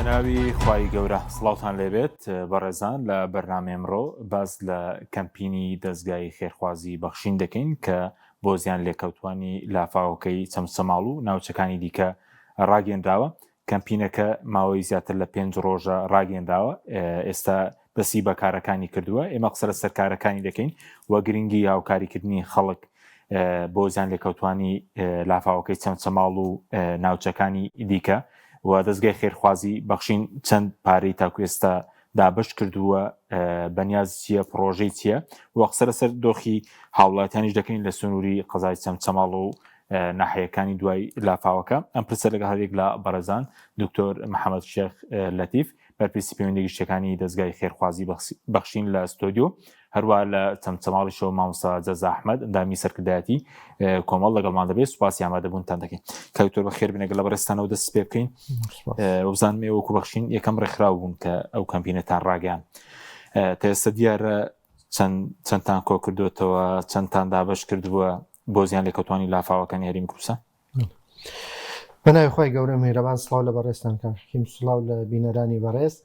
بەناوی خوای گەورە سڵاوتان لێبێت بەڕێزان لە بەرنامەی ئەمڕۆ باس لە کەمپینی دەزگای خێرخوازی بەخشین دەکەین کە بۆ زیان لێکەوتوانی لافاوەکەی چەمچەماڵ و ناوچەکانی دیکە ڕاگەندراوە کەمپینەکە ماوەی زیاتر لە پێنج ڕۆژە ڕاگەندراوە ئێستا دەستی بە کارەکانی کردووە ئێمە قسە لەسەر کارەکانی دەکەین و گرنگی هاوکاریکردنی خەڵک بۆ زیان لێکەوتوانی لافاوەکەی چەمچەماڵ و ناوچەکانی دیکە و دەستگای خێرخوازی بەخشین چەند پارەی تاکو ئێستا دابش کردووە بەنیاز چییە پرۆژەی چییە و قسە لەسەر دۆخی هاوڵاتیانیش دەکەین لە سنووری قەزای چەمچەماڵ و ناحیەکانی دوای لافاوەکە ئەم پرسە لەگەڵ هەریەک لە بەڕێزان دکتۆر محەممەد شێخ لەتیف بەرپرسی پەیوەندی گشتیەکانی دەزگای خێرخوازی بەخشین لە ستۆدیۆ، هەروە لە چەمچەماڵیشەوە مامۆستا جەزا ئەحمەد ئەندامی سەرکردایەتی کۆمەڵ لەگەڵمان دەبێت. سوپاسی ئامادەبوونتان دەکەین. کاک دکتۆر بەخێر بێن لەگەڵ بەڕێزتانەوە دەست پێ بکەین. وەبزانم ئێوە وەکو بەخشین یەکەم ڕێکخراو بوون کە ئەو کەمپینەتان ڕاگەیاند. تا ئێستا دیارە چەند چەندتان کۆ کردوێتەوە چەندتان دابەش کردووە بۆ زیان لێکەوتوانی لافاوەکانی هەرێمی کوردستان؟ بەناوی خوای گەورە میهرەبان سڵاو لە بەڕێزتان کاک حەکیم سڵاو لە بینەرانی بەڕێز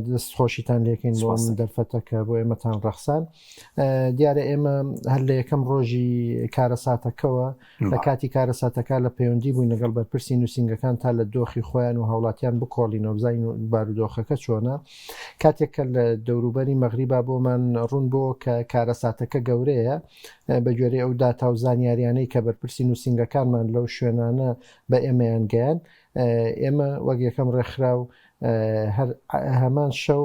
دەست خۆشیتان لێکەین بۆ ئەم دەرفەتە کە بۆ ئێمەتان ڕەخسان دیارە ئێمە هەر لە یەکەم ڕۆژی کارەساتەکەوە لە کاتی کارەساتەکە لە پەیوەندی بووین لەگەڵ بەرپرسی نووسینگەکان تا لە دۆخی خۆیان و هاوڵاتیان بکۆڵینەوە بزانین بارودۆخەکە چۆنە کاتێک کە لە دەوروبەری مەغریبا بۆمان ڕوون بۆ کە کارەساتەکە گەورەیە بە گوێرەی ئەو داتا و زانیاریانەی کە بەرپرسی نووسینگەکانمان لەو شوێنانە بە ئێمەیان گەیان ئێمە وەک یەکەم ڕێکخراو هەر هەمان شەو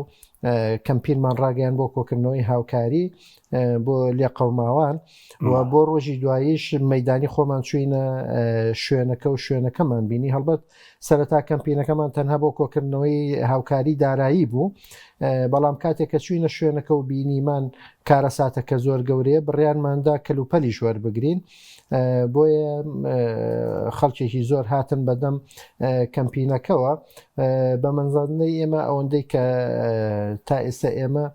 کەمپینمان ڕاگەیان بۆ کۆکردنەوەی هاوکاری بۆ لێقەوماوان و بۆ ڕۆژی دواییش مەدانی خۆمان چوینە شوێنەکە و شوێنەکەمان بینی هەڵبەت سەرەتا کەمپینەکەمان تەنها بۆ کۆکردنەوەی هاوکاری دارایی بوو بەڵام کاتێک کە چوینە شوێنەکە و بینیمان کارەساتەکە زۆر گەورەیە بڕیانماندا کەلوپەلیش وەربگرین بۆیە خەڵکێکی زۆر هاتن بەدەم کەمپینەکەوە بە مەنزاندنەی ئێمە ئەوەندەی کە تا ئێستا ئێمە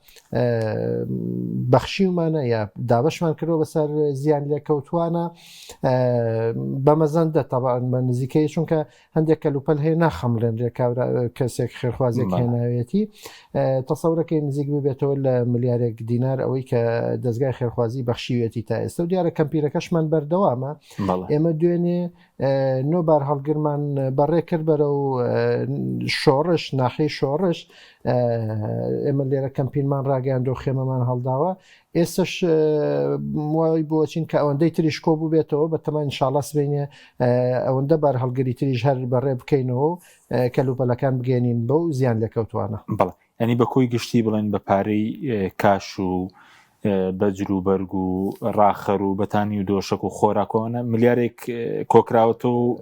بەخشیومانە یا دابشمان کردوە بەسەر زیان لێکەوتوانە بە مەزەندە تەبان بە نزیکەی چونکە هەندێک کەلوپەل هەیە ناخەمڵێنرێ کابرا کەسێک خێرخوازێک هێناوێتی تەسەورەکەی نزیک ببێتەوە لە ملیارێک دینار ئەوەی کە دەستگای خێرخوازی بەخشیوێتی تا ئێستا و دیارە کەمپیرەکەشمان بەردەوامە ئێمە دوێنێ نۆ بار هەڵگرمان بەڕێ کرد بەرە و شۆڕش ناحی شۆڕش ئێمە لێرە کەمپینمان ڕاگەیاند و خێمەمان هەڵداوە ئێستش وای بۆچین کە ئەوەندەی تریش کۆ بووبێتەوە بە تەمان ئینشاڵا سبەینێ ئەوەندە بار هەڵگری تریش هەر بەڕێ بکەینەوە و کەلوپەلەکان بگەێنین بەو زیان لێکەوتوانە. بەڵێ یانی بە کۆی گشتی بڵێن بە پارەی کاش و بە جلوبەرگ و ڕاخەر و بەتانی و دۆشەک و خۆراکەوەە ملیارێک کۆکراوەتەوە و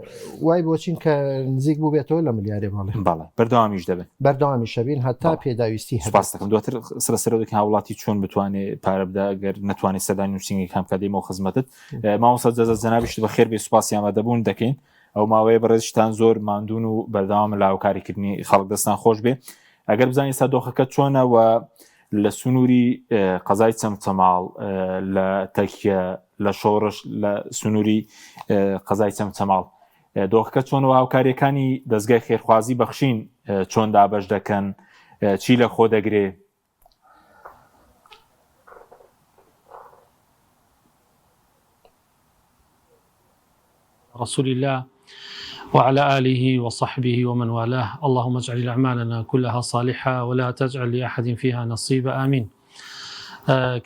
وای بۆچین کە نزیک بوو بێتەوە لە ملیارێ بەڵێ بەڵێ بەردەوامیش دەبن بەردەوامیش دەبین هەتا پێداویستی هەبێت. سوپاس دەکەم دواتر سرە سەرەوە دەکەین هاوڵاتی چۆن بتوانێ پارە بدا گەر نەتوانێت سەردانی نووسینگەکان بکات دێمەوە خزمەتت مامۆستا جەزا جەنابیشت بەخێر بێ سوپاسی ئامادەبوون دەکەین ئەو ماوەیە بەڕێزیشتان زۆر ماندوون و بەردەوامن لە هاوکاریکردنی خەڵک دەستان خۆش بێ ئەگەر بزانین ئێستا دۆخەکە چۆنە و لە سنووری قەزای چەمچەماڵ لە تەکیە لە شۆڕش لە سنووری قەزای چەمچەماڵ دۆخەکە چۆن و هاوکاریەکانی دەستگای خێرخوازی بەخشین چۆن دابەش دەکەن چی لە خۆ دەگرێ رسول اللە وعلی آله وصحبه ومن والاه اللهم اجعل اعمالنا كلها صالحة ولا تجعل لأحد فيها نصیبا آمین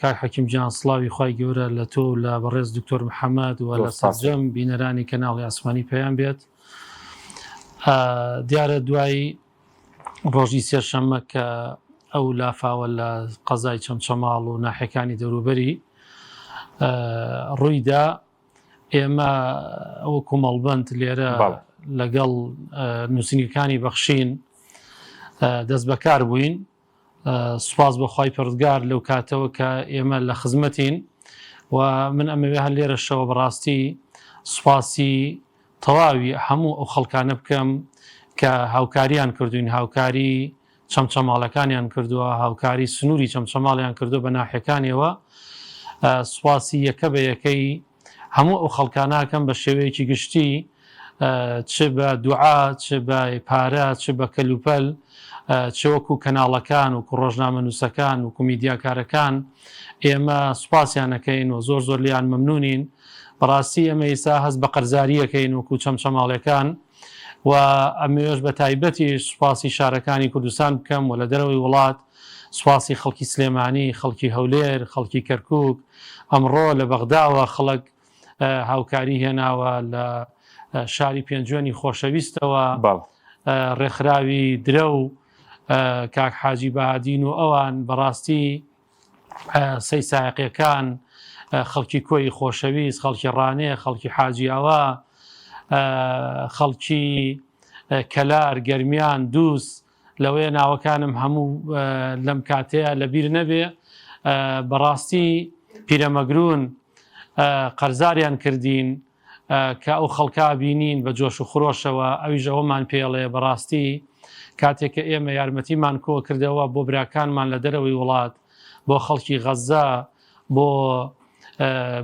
کاک حەکیم گیان سڵاوی خوای گەورە لە تۆ و لە بەڕێز دکتۆر محەممەد و لە سەرجەم بینەرانی کەناڵی ئاسمانی پەیام بێت دیارە دوای ڕۆژی سێشەممە کە ئەو لافاوە لە قەزای چەمچەماڵ و ناحیەکانی دەوروبەری ڕوویدا ئێمە وەکو مەڵبەند لێرە لەگەڵ نووسینگەکانی بەخشین دەست بەکار بووین سوپاس بۆ خوای پەروەردگار لەو کاتەوە کە ئێمە لە خزمەتین و من ئەمەوێ هەر لێرەشەوە بەڕاستی سوپاسی تەواوی هەموو ئەو خەڵکانە بکەم کە هاوکاریان کردوین هاوکاری چەمچەماڵەکانیان کردووە هاوکاری سنووری چەمچەماڵیان کردو بە ناحیەکانیەوە سوپاسی یەکە بە یەکەی هەموو ئەو خەڵکانەکەم بە شێوەیەکی گشتی. چ بە دوعا چ بە پارە چ بە کەلوپەل چ وەکو کەناڵەکان وەکو ڕۆژنامەنووسەکان وەکو میدیاکارەکان ئێمە سوپاسیان ئەکەین و زۆر زۆر لێیان مەمنونین بەڕاستی ئێمە ئیسا هەست بە قەرزاری ئەکەین وەکو چەمچەماڵەکان و ئەمەوێش بە تایبەتیش سوپاسی شارەکانی کوردستان بکەم و لە دەرەوەی وڵات سوپاسی خەڵکی سلێمانی خەڵکی هەولێر خەڵکی کەرکوک ئەمڕۆ لە بەغداوە خەڵک هاوکاری هێناوە لە شاری پێنجوێنی خۆشەویستەوە ڕێکخراوی درەو کاک حاجی بەهادین و ئەوان بەڕاستی سەی سایەقیەکان خەڵکی کۆی خۆشەویست خەڵکی ڕانێ خەڵکی حاجیاوا خەڵکی کەلار گەرمیان دووس لەوەیە ناوەکانم هەموو لەم کاتەیە لەبیر نەبێ بەڕاستی پیرەمەگرون قەرزاریان کردین کە ئەو خەڵکە بینین بە جۆش و خرۆشەوە ئەویش ئەوەمان پێڵێ بەڕاستی کاتێک کە ئێمە یارمەتیمان کۆ کردەوە بۆ براکانمان لە دەرەوەی وڵات بۆ خەڵکی غەزە بۆ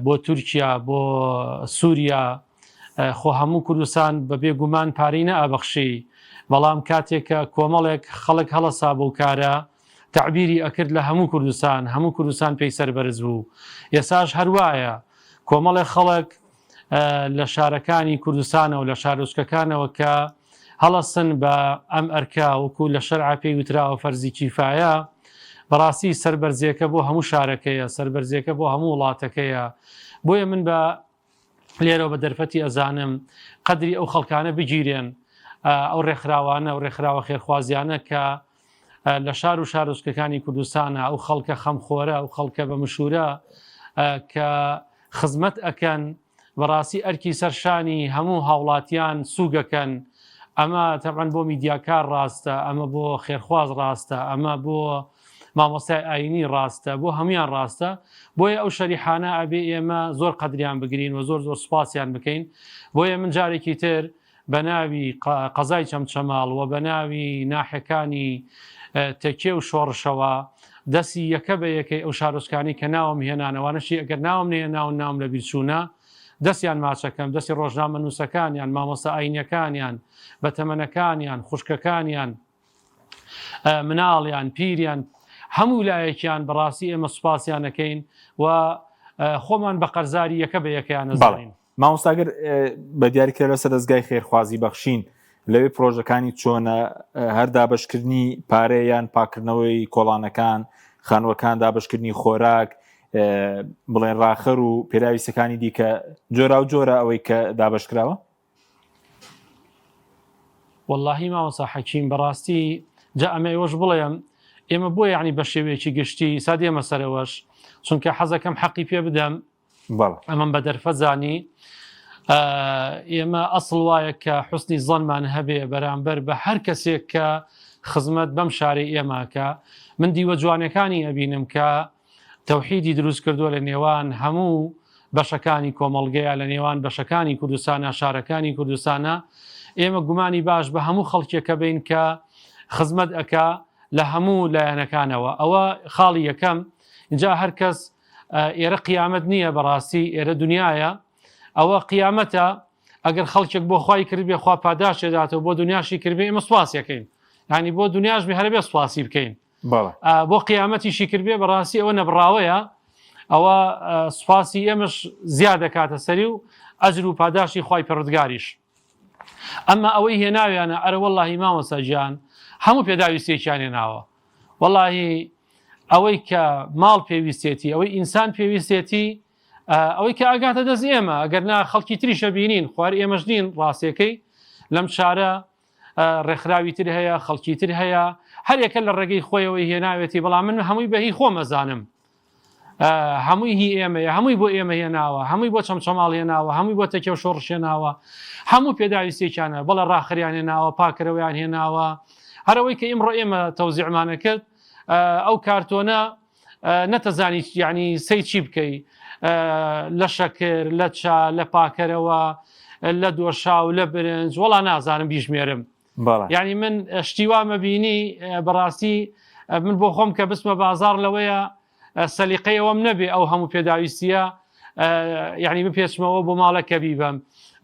بۆ تورکیا بۆ سووریا خۆ هەموو کوردستان بە بێ گومان پارەی نەئەبەخشی بەڵام کاتێک کە کۆمەڵێک خەڵک هەڵەسا بەو کارە تەعبیری ئەکرد لە هەموو کوردستان هەموو کوردستان پێی سەربەرز بوو ئێساش هەر وایە کۆمەڵێک خەڵک لە شارەکانی کوردستانەوە لە شارۆچکەکانەوە کە هەڵەسن بە ئەم ئەرکە وەکو لە شەرعا پێی وتراوە فەرزی کیفایە بەڕاستی سەربەرزیەکە بۆ هەموو شارەکەیە سەربەرزیەکە بۆ هەموو وڵاتەکەیە بۆیە من بە لێرەوە بە دەرفەتی ئەزانم قەدری ئەو خەڵکانە بگیرێن ئەو ڕێکخراوانە و ڕێکخراوە خێرخوازیانە کە لە شار و شارۆچکەکانی کوردستانە ئەو خەڵکە خەمخۆرە ئەو خەڵکە بە مشوورە کە خزمەت ئەکەن بەڕاستی ئەرکی سەرشانی هەموو هاوڵاتیان سوگەکەن ئەمە تەبعەن بۆ میدیاکار ڕاستە ئەمە بۆ خێرخواز ڕاستە ئەمە بۆ مامۆستای ئاینی ڕاستە بۆ هەموان ڕاستە بۆیە ئەو شەریحانە ئەبێ ئێمە زۆر قەدریان بگرین و زۆر زۆر سوپاسیان بکەین بۆیە من جارێکی تر بە ناوی قەزای چەمچەماڵ و بە ناوی ناحەکانی تەکێ و شۆڕشەوە دەستی یەکە بە یەکەی ئەو شارۆچکانی کە ناوم هێنانەوانەشی ئەگەر ناوم نەهێناون ناوم لە بیرچوونە دەستیان ماچەکەم دەستی ڕۆژنامەنووسەکانیان مامۆستا ئاینیەکانیان بەتەمەنەکانیان خوشکەکانیان مناڵیان پیریان هەموو لایەکیان بەڕاستی ئێمە سوپاسیان ئەکەین و خۆمان بە قەرزاری یەکە بە یەکەیان ئەزانین. مامۆستا گەر بە دیاری کرا لەسەر دەزگای خێرخوازی بەخشین لەوێ پرۆژەکانی چۆنە هەر دابشکردنی پارە یان پاکردنەوەی کۆڵانەکان خانووەکان دابشکردنی خۆراک بڵێن ڕاخەر و پێداویستەکانی دیکە جۆرا و جۆرە ئەوەی کە دابشکراوە وەڵاهی مامۆستا حەکیم بەڕاستی جا ئەمە ئێوەش بڵێم ئێمە بۆ یعنی بە شێوەیەکی گشتی سا دێمە سەرەوەش چونکە حەزەکەم حەقی پێ بدەم ئەمەم بە دەرفەت زانی ئێمە ئەسڵ وایە کە حوسنی زەنمان هەبێ بەرامبەر بە هەر کەسێک کە خزمەت بەم شارەی ئێماکە من دیوە جوانەکانی ئەبینم کە تەوحیدی دروست کردووە لە نێوان هەموو بەشەکانی کۆمەڵگەیا لە نێوان بەشەکانی کوردستانا شارەکانی کوردستانا ئێمە گومانی باش بە هەموو خەڵکێکە بین کە خزمەت ئەکا لە هەموو لایەنەکانەوە ئەوە خاڵی یەکەم اینجا هەر کەس ئێرە قیامەت نییە بەڕاستی ئێرە دنیاە ئەوە قیامەتە ئەگەر خەڵکێک بۆ خوای کردبێ خوا پاداشێداتەوە بۆ دنیاشی کردبێ ئێمە سوپاسیەکەین ینی بۆ دنیاش بێ هەربێ سوپاسی بکەین بۆ قیامەتیشی کردبێ بەڕاستی ئەوە نەبڕاوەیە ئەوە سوپاسی ئێمەش زیاد دەکاتە سەری و ئەجر و پاداشتی خوای پەروەردگاریش ئەمە ئەوەی هێناویانە ئەرە وەڵاهی مامۆستا گیان هەموو پێداویستێکیان هێناوە وەڵاهی ئەوەی کە ماڵ پێویستێتی ئەوەی ئینسان پێویستێتی ئەوەی کە ئاگاتە دەست ئێمە ئەگەر نا خەڵکی تریشە بینین خوار ئێمەش نین ڕاستەکەی لەم شارە ڕێکخراوی تر هەیە خەڵکی تر هەیە هەر یەکە لە ڕێگەی خۆیەوەی هێناوێتی بەڵام من هەمووی بە هی خۆم ئەزانم هەمووی هی ئێمەیە هەمووی بۆ ئێمە هێناوە هەمووی بۆ چەمچەماڵ هێناوە هەمووی بۆ تەکێ و شۆڕش هێناوە هەموو پێداویستێکیانە بەڵێ ڕاخریان هێناوە پاکەرەوەیان هێناوە هەرەوەی کە ئیمڕۆ ئێمە تەوزیعمانە کرد ئەو کارتۆنە نەتەزانی یعنی سەی چی بکەی لە شەکر لە چا لە پاکەرەوە لە دۆشاو لە برنج وەڵا نازانم بیژمێرم یعنی من شتی وا مەبینی بەڕاستی من بۆ خۆم کە بچمە بازار لەوەیە سەلیقەی ئەوەم نەبێ ئەو هەموو پێداویستیە. یعنی بپێچمەوە بۆ ماڵە کە بیبەم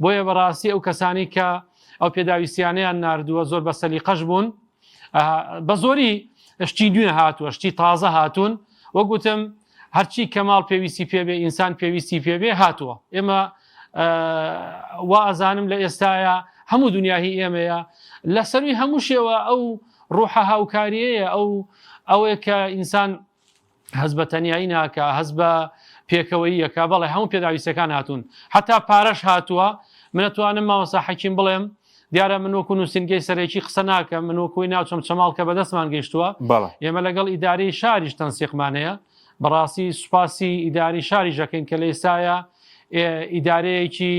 بۆیە بەڕاستی ئەو کەسانی کە ئەو پێداویستیانەیان نردووە زۆر بە سەلیقەش بوون بە زۆری شتی نوێ هاتووە شتی تازە هاتوون وەک وتم هەرچی کەماڵ پێویستی پێبێ ئینسان پێویستی پێبێ هاتووە ئێمە وا ئەزانم لە ئێستاە هەموو دنیاهی ئێمەیە لە سەروی هەموو شێوە ئەو ڕوحە هاوکاریەیە ئەو ئەوەیە کە ئینسان هەست بە تەنیایی ناکا هەست بە پێکەوەییەکە بەڵێ هەموو پێداویستەکان هاتوون حتا پارەش هاتووە من ئەتوانم مامۆستا حەکیم بڵێم دیارە من وەکو نووسینگەی سەرەکی قسە ناکەم من وەکوی ناو چەمچەماڵ کە بەدەستمان گەیشتووە بەڵێ. ئێمە لەگەڵ ئیدارەی شاریش تەنسیقمان هەیە بەڕاستی سوپاسی ئیداری شاریش دەکەین کە لە ئێستایا ئیدارەیەکی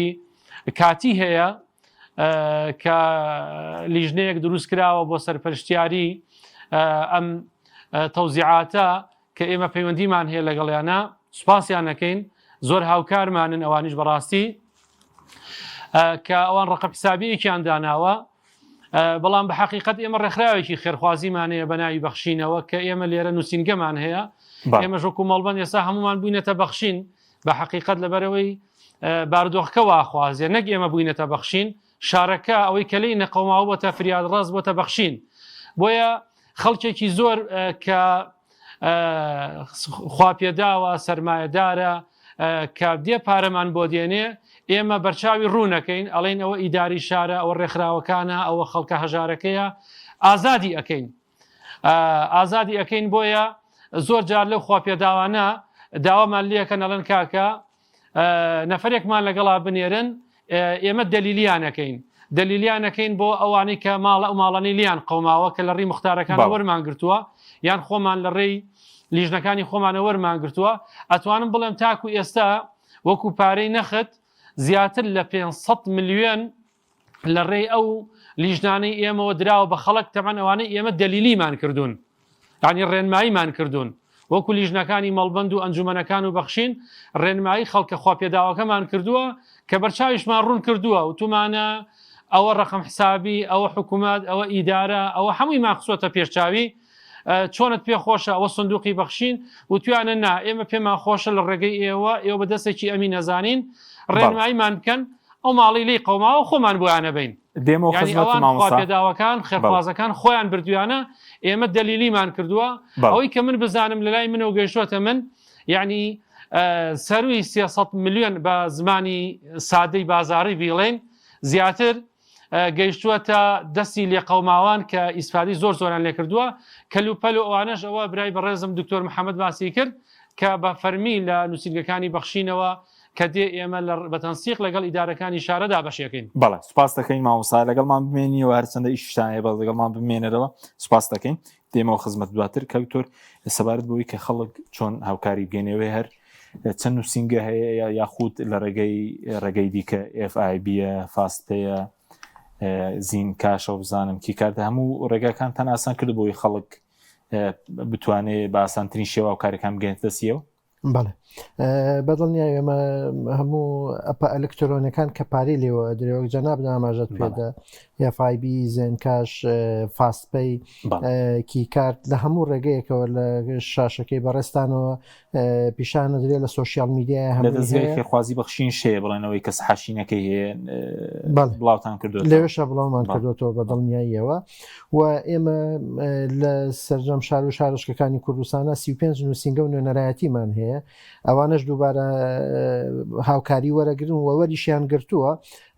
کاتی هەیە کە لیژنەیەک دروست کراوە بۆ سەرپەرشتیاری ئەم تەوزیعاتە کە ئێمە پەیوەندیمان هەیە لەگەڵیانە سوپاسیان نەکەین زۆر هاوکارمانن ئەوانیش بەڕاستی کە ئەوان ڕقم حسابیەکیان داناوە بەڵام بە حقیقت ئێمە ڕێکخراوێکی خێرخوازیمان هەیە بە ناوی بەخشینەوە کە ئێمە لێرە نووسینگەمان هەیە ئێمە ژۆک و مەڵبەن ئێستا هەمومان بووینەتە بەخشین بە حقیقت لەبەرەوەی بارودۆخەکە واخوازێ نەک ئێمە بووینەتە بەخشین شارەکە ئەوەی کە لێی نەقەوماوە بۆتە فریادڕەس بۆتە بەخشین بۆیە خەڵکێکی زۆر کە خواپێداوە سەرمایەدارە کە دێ پارەمان بۆ دێنێ ئێمە بەرچاوی ڕوونەکەین ئەڵێن ئەوە ئیداری شارە ئەوە ڕێکخراوەکانە ئەوە خەڵکە هەژارەکەیە ئازادی ئەەکەین ئازادی ئەەکەین بۆیە زۆر جار لەو خواپێداوانە داوامان لەکەن ئەڵێن کاکە نەفرێکمان لەگەڵا بنێرن ئێمە دەلیلیانەکەین دەلیلیانەکەین بۆ ئەوانەی کە ماڵە ئەو ماڵانی لیان قەماوە کە لە ڕی مختارەکان وەرمان گرتووە یان خۆمان لە ڕێی لیژنەکانی خۆمانە وەرمان گرتووە ئەتوانم بڵێم تاکو ئێستا وەکو پارەی نەخت زیاتر لە 500 میلیۆن لە ڕێی ئەو لیژنانەی ئێمەوە دراوە بە خەڵک تەبعەن ئەوانەی ئێمە دەلیلیمان کردوون یعنی ڕێنماییمان کردوون وەکو لیژنەکانی مەڵبەند و ئەنجومەنەکان و بەخشین ڕێنمایی خەڵکە خواپێداوەکەمان کردووە کە بەرچاویشمان ڕوون کردووە و تومانە ئەوە ڕقم حسابی ئەوە حکوومەت ئەوە ئیدارە ئەوە هەموویمان خسۆتە پێشچاوی چۆنت پێ خۆشە ئەوە سندوقی بەخشین وتویانە نا ئێمە پێمان خۆشە لە ڕێگەی ئێوە ئێوە بە دەستێکی ئەمی نەزانین ڕێنماییمان بکەن ئەو ماڵی لی قەوماوە خۆمان بۆیانە بین دێمەوە خزمەت مامۆستا پێداوەکان خێرخوازەکان خۆیان بردویانە ئێمە دەلیلیمان کردووە ئەوەی کە من بزانم لە لای منەوە گەیشتوەتە من یعنی سەروی 300 میلیۆن بە زمانی سادەی بازاری بیڵێن زیاتر گەیشتووەتە دەستی لێقەوماوان کە ئیسفادەی زۆر زۆران لێکردووە کەلوپەل و ئەوانەش ئەوە برای بەڕێزم دکتۆر محەممەد باسی کرد کە بە فەرمی لە نووسینگەکانی بەخشینەوە کە دێ ئێمە لە بەتەنسیق لەگەڵ ئیدارەکانی شارەدا بەشێکین. بەڵێ سوپاس دەکەین مامۆستا لەگەڵمان بمێنیەوە هەرچەندە ئیشتان هەیە بەس لەگەڵمان بمێنەرەوە سوپاس دەکەین دێمەوە خزمەت دواتر کاک دکتۆر سەبارەت بەوەی کە خەڵک چۆن هاوکاری بگەنەوەی هەر چەند نووسینگە هەیە یاخود لە ڕێگەی ڕێگەی دیکە FIB فاست پێیە زین کاشە و بزانم کی کارتە هەموو ڕێگاکانتان ئاسان کرد بۆی خەڵک بتوانێت بە ئاسانترین شێوە و کارەکان بگەێت دەستیەوە بەڵێ بەدڵنیای ئێمە هەموو ئەپە ئەلکترۆنەکان کە پارەی لێوە درێوەک جەناب ئاماژەت پێدا FIB زێنکاش فاستپەی کیکارت لە هەموو ڕێگەیەکەوە لە شاشەکەی بەڕێستانەوە پیشانە درێ لە سوۆسیال میدیای هەموو دەزگای خێرخوازی بەخشین شەیە بڵێنەوەی کەس حاشینەکەی هەیە بڵاوتان کردو لەوێشە بڵاومان کردوێتەوە بە دڵنیاییەوە و ئێمە لە سەرجەم شار و شارۆچکەکانی کوردستانە 35 نووسینگە و نوێنەرایەتیمان هەیە ئەوانەش دووبارە هاوکاری وەرەگرن و وەریشیان گرتووە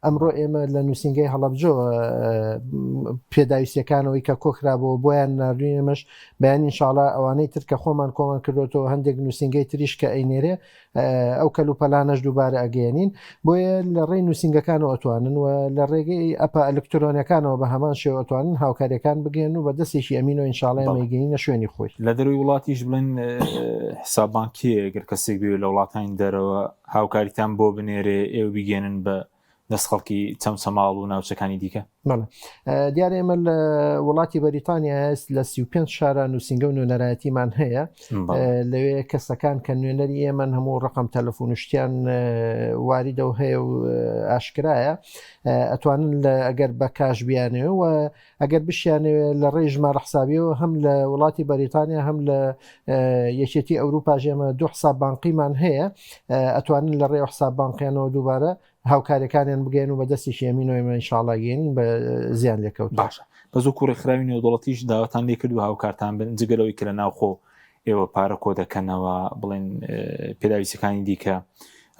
ئەمڕۆ ئێمە لە نووسینگەی هەڵەبجۆ پێداویستیەکانەوەی کە کۆکرابەوە بۆیان ناردوین ئێمەش بەیان ئینشاڵا ئەوانەی تر کە خۆمان کۆمان کردوێتەوە هەندێک نووسینگەی تریش کە ئەینێرێ ئەو کەل و پەلانەش دووبارە ئەگەیەنین بۆیە لە ڕێی نووسینگەکانەوە ئەتوانن و لە ڕێگەی ئەپە ئەلکترۆنەکانەوە بە هەمان شێوە ئەتوانن هاوکاریەکان بگەن و بە دەستێکی ئەمینەوە ئینشاڵای مەیگەینە شوێنی خۆی. لە دەرەوەی وڵاتیش بڵێن حساب بانکیە گەر کەسێک بێ لە وڵاتانی دەرەوە هاوکاریتان بۆ بنێرێ ئێوە بیگەێنن بە دەست خەڵکی چەمچەماڵ و ناوچەکانی دیکە؟ بەڵێ دیارە ئێمە لە وڵاتی بەریتانیا لە 35 شارە نووسینگە و نوێنەرایەتیمان هەیە لەوێ کەسەکان کە نوێنەری ئێمەن هەموو ڕقم تەلەفۆن و شتیان واریدە و هەیە و ئاشکرایە ئەتوانن لە ئەگەر بە کاش بیانەوە و ئەگەر بشیانەوێ لە ڕێی ژمارە حسابیەوە هەم لە وڵاتی بەریتانیا هەم لە یەکێتی ئەوروپاش ئێمە دوو حساب بانقیمان هەیە ئەتوانن لە ڕێ حساب بانقیانەوە دووبارە هاوکاریەکانیان بگەین و بە دەستێکی ئەمینەوە ئێمە ئینشاڵا گەێنین بە زیان لێکەوت باشە بەس وەکو ڕێکخراوی نێودەوڵەتیش داواتان لێ کرد و هاوکارتان بن جگە لەوەی کە لە ناوخۆ ئێوە پارە کۆ دەکەنەوە بڵێن پێداویستەکانی دیکە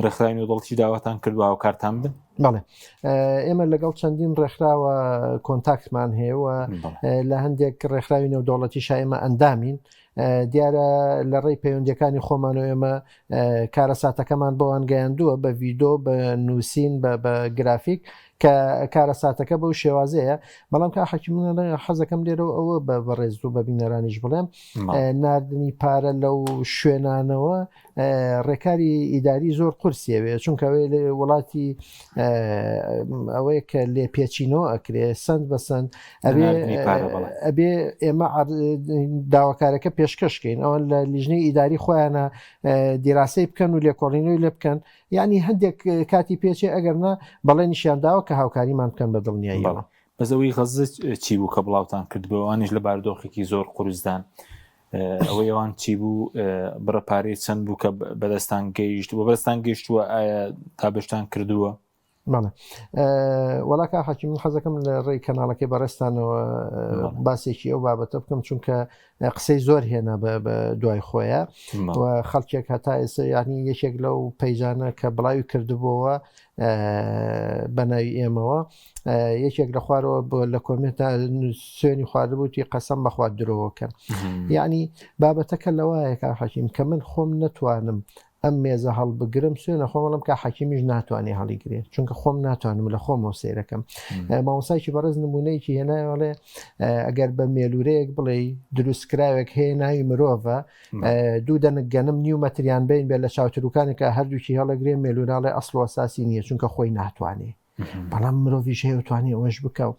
ڕێکخراوی نێودەوڵەتی داواتان کرد و هاوکارتان بن؟ بەڵێ ئێمە لەگەڵ چەندین ڕێکخراوە کۆنتاکتمان هەیە و لە هەندێک ڕێکخراوی نێودەوڵەتی شایمە ئەندامین دیارە لە ڕێی پەیوەندەکانی خۆمان و ئێمە کارەساتەکەمان بۆوان گەیاندووە بە ڤیدۆ بە نووسین بە بە گرافیک کە کارەساتەکە بەو شێوازەیە بەڵام کە حەکیم حەزەکەم لێرەوە ئەوە بە بەڕێز و بە بینەرانیش بڵێم ناردنی پارە لەو شوێنانەوە ڕێکاری ئیداری زۆر قورسیەوێ چونکە ئەوەی لە وڵاتی ئەوەیە کە لێپێچینەوە ئەکرێ سند بە سند ئەبێ ئێمە داواکارەکە پێشکەشکەین ئەوان لە لیژنەی ئیداری خۆیانە دیراسەی بکەن و لێکۆڵینەوەی لێ بکەن یعنی هەندێک کاتی پێچێ ئەگەر نا بەڵێنیشیان داوە کە هاوکاریمان بکەن بە دڵنیاییەوە. بەس ئەوەی غەززە چی بوو کە بڵاوتان کردبوو ئەوانیش لە بارودۆخێکی زۆر قورسدان ئەوەی ئەوان چی بوو بڕە پارەی چەند بوو کە بەدەستان گەیشت و بەدەستان گەیشتووە ئایا دابەشتان کردووە؟ بەڵێ وەڵا کاک حەکیم من حەزەکەم لە ڕێی کەناڵەکەی بەڕێزتانەوە باسێکی ئەو بابەتە بکەم چونکە قسەی زۆر هێنا بە دوای خۆیە و خەڵکێک هەتا ئێستا یعنی یەکێک لەو پەیجانە کە بڵاوی کردبووەوە بە ناوی ئێمەوە یەکێک لە خوارەوە بۆ لە کۆمێنتا سوێنی خواردبووتی قەسەم بەخوا درۆکەن یعنی بابەتەکە لەوایە کاک حەکیم کە من خۆم نەتوانم ئەم مێزە هەڵبگرم سوێنە خۆم ئەڵێم کە حەکیمیش ناتوانێ هەڵیگرێ چونکە خۆم ناتوانم لە خۆمەوە سەیرەکەم مامۆسایکی بەڕێز نمونەیەکی هێنایڵێ ئەگەر بە مێلورەیەک بڵێ دروستکراوێک هەیە ناوی مرۆڤە دوو دەنک گەنم نیو مەتریان بین بێ لە چاوتروکانێکە هەردووکی هەڵەگرێ مێلوراڵێ ئەسڵ و ئەساسی نییە چونکە خۆی ناتوانێ بەڵام مرۆڤیش هەیە توانێ ئەوەش بکە و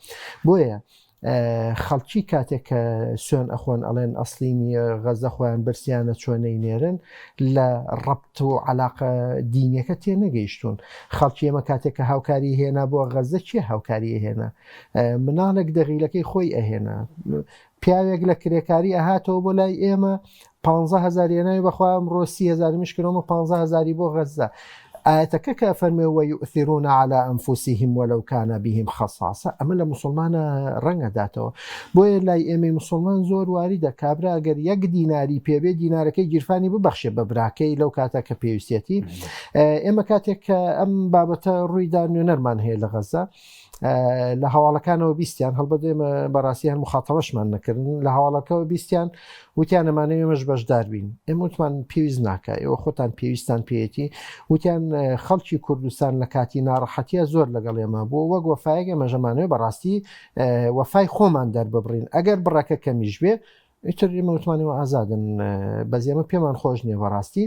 بۆیە خەڵکی کاتێک کە سوێن ئەخۆن ئەڵێن ئەسلی نییە غەزە خۆیان برسیانە چۆنەی نێرن لە ڕەبت و علاقە دینیەکە تێ نەگەیشتون خەڵکی ئێمە کاتێک کە هاوکاری هێنا بۆ غەزە کێ هاوکاری هێنا مناڵێک دەغیلەکەی خۆی ئەهێنا پیاوێک لە کرێکاری ئەهاتەوە بۆ لای ئێمە 15 هزار هێناوی بەخوا ئەمڕۆ 30 هزار میشکرەوە 15 هزاری بۆ غەزە ئاەتەکە کە فەرمێ ويؤثرون على أنفسهم ولو كان بهم خصاصة ئەمە لە مسلمانە ڕەنگە داتەوە بۆیە لای ئێمەی مسلمان زۆر واریدە کابرا گەر یەک دیناری پێبێ دینارەکەی گیرفانی ببەخشێ بە براکەی لەو کاتە کە پێویستێتی ئێمە کاتێک کە ئەم بابەتە ڕوویدا نوێنەرمان هەیە لە غەزە لە هەواڵەکانەوە بیستیان هەڵبەت ئێمە بەڕاستی هەر مخاتەوەشمان نەکردن لە هەواڵەکەەوە بیستیان وتیان ئەمانەوێ ئێمەش بەشدار بین ئێمە وتمان پێویست ناکە ئێوە خۆتان پێویستان پێیەتی وتیان خەڵکی کوردستان لە کاتی ناڕەحەتیە زۆر لەگەڵ ئێمە بووە وەک وەفایەک ئێمە ژەمانەوێ بەڕاستی وەفای خۆمان دەرببڕین ئەگەر بڕەکە کەمیش بێ ئیتر ئێمە وتمان ئێوە ئازادن بەس ئێمە پێمان خۆش نییە بەڕاستی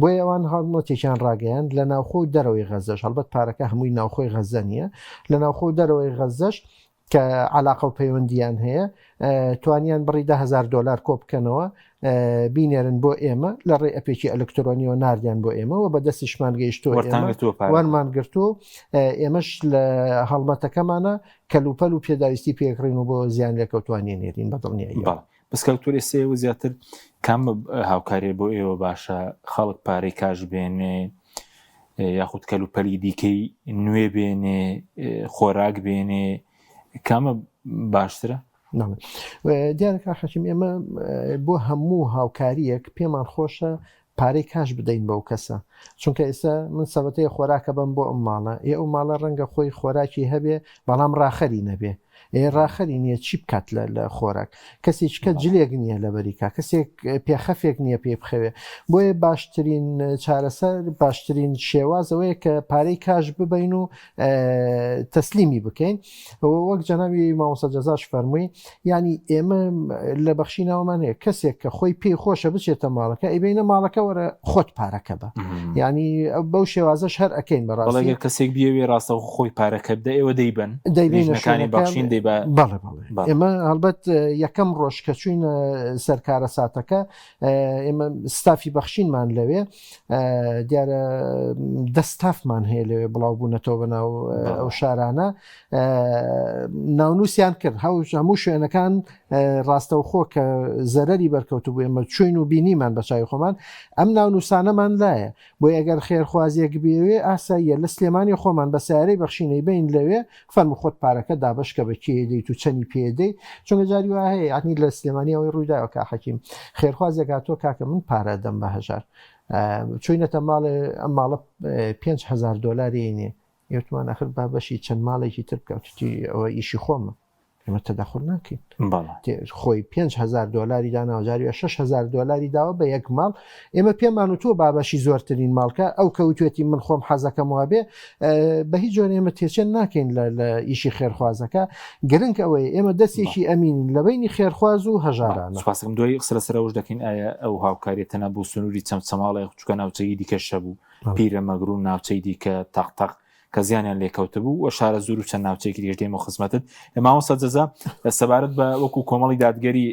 بۆیە ئەوان هەڵمەتێکیان ڕاگەیاند لە ناوخۆ و دەرەوەی غەزەش هەڵبەت پارەکە هەمووی ناوخۆی غەزە نییە لە ناوخۆ و دەرەوەی غەزەش کە علاقە و پەیوەندیان هەیە توانیان بڕی دههزار دلار کۆ بکەنەوە بینێرن بۆ ئێمە لە ڕێ ئەپێکی ئەلکترۆنیەوە نردیان بۆ ئێمە و بە دەستیشمان گەیشتووە وەرمان گرتووە ئێمەش لە هەڵمەتەکەمانە کەلوپەل و پێداویستی پێکڕین و بۆ زیان لێکەوتوانی نێرین بە دڵنیاییەوە. بەڵێ بەس کاک تورێ سێ ئێوە زیاتر کام هاوکاریە بۆ ئێوە باشە خەڵک پارەی کاش بێنێ یاخود کەلوپەلی دیکەی نوێ بێنێ خۆراک بێنێ کامە باشترە؟ دیارە کاک حەکیم ئێمە بۆ هەموو هاوکاریەک پێمان خۆشە پارەی کاش بدەین بەو کەسە چونکە ئێستا من سەبەتەیە خۆراکە بەم بۆ ئەم ماڵە ئێ ئەو ماڵە ڕەنگە خۆی خۆراکی هەبێ بەڵام ڕاخەری نەبێ. ئێ ڕاخەری نییە چی بکات لە خۆراک کەسێک کە جلێک نییە لە بەریکا کەسێک پێخەفێک نییە پێ بخەوێ بۆیە باشترین چارەسەر باشترین شێوازەوەیە کە پارەی کاش ببین و تەسلیمی بکەین وەک جەنابی مامۆستا جەزاش فەرمووی یعنی ئێمە لە بەخشینەوەمان هەیە کەسێک کە خۆی پێی خۆشە بچێتە ماڵەکە ئەیبینە ماڵەکە وەرە خۆت پارەکە بە یعنی بەو شێوازەش هەر ئەەکەین بەڕاستی کەسێک بیەوێ ڕاستە خۆی پارەکە بدە ئێوە دەیبن دەیبینەکانی بەخشین دەیبە بەڵێ بەڵێ ئێمە هەڵبەت یەکەم ڕۆژ کە چوین سەرکارە ساتەکە ئێمە ستافی بەخشینمان لەوێ دیارە دەستافمان هەیە لەوێ بڵاو بوونەتەوە بە ناو ئەو شارانە ناونووسیان کرد هەموو شوێنەکان ڕاستەوخۆ کە زەرری بەرکەوت بوو ئێمە چوین و بینیمان بە چاوی خۆمان ئەم ناونووسانەمان لایە بۆی ئەگەر خێرخوازیەک بێوێ ئاساییە لە سلێمانی خۆمان بە سیارەی بەخشینەی بین لەوێ فەرموو خۆت پارەکە دابەش کە بە کێ دەیت و چەنی پێ دەی چونکە جاری وا هەیە یعنی لە سلێمانی ئەوەی ڕوویداوە کا حەکیم خێرخوازێک هاتووە کاکە من پارە دەم بە هەژار چوینەتە ماڵێ ئەم ماڵە 5هزار دۆلاری نییە یوتمان ئەخر با بەشی چەند ماڵێکی تر بکە ئەوە ئیشی خۆمە ئێمە تەدەخول ناکەین خۆی 5هزار دۆلاری داناوە جاری 6هزار دۆلاری داوە بە یەک ماڵ ئێمە پێمان و تۆ بابەشی زۆرترین ماڵکە ئەو کەوتێتی من خۆم حەزەکەم وابێ بە هیچ جۆر ئێمە تێچێن ناکەین لە ئیشی خێرخوازەکە گرنگ ئەوەیە ئێمە دەستێکی ئەمین لە بینی خێرخواز و هەژارانە سپاسم دوای قسە لەسەرەوەش دەکەین ئایا ئەو هاوکاریە تەنها بۆ سنووری چەمچەماڵێ چکە ناوچەی دیکە شەبوو پیرەمەگرون ناوچەی دیکە تەق تەق کە زیانیان لێکەوتبوو و شارە زور و چەند ناوچەیەکی دیکەش دێمەوە خزمەتت مامۆستا جەزا سەبارەت بە وەکو کۆمەڵی دادگەری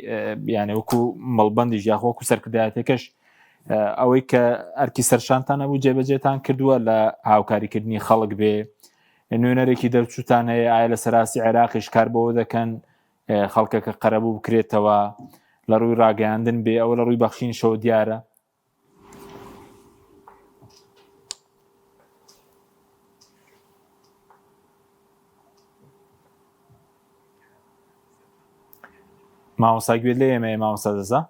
یانە وەکو مەڵبەندیش یاخۆ وەکو سەرکردایەتەکەش ئەوەی کە ئەرکی سەرشانتان هەبوو جێبەجێتان کردووە لە هاوکاریکردنی خەڵک بێ نوێنەرێکی دەرچووتان هەیە ئایا لە سەراستی عێراقیش کار بەوە دەکەن خەڵکەکە قەرەبوو بکرێتەوە لە ڕووی ڕاگەیاندن بێ ئەوە لە ڕووی بەخشینشەوە دیارە مامۆستا گوێت لێ ئێمەیە مامۆستا دەزا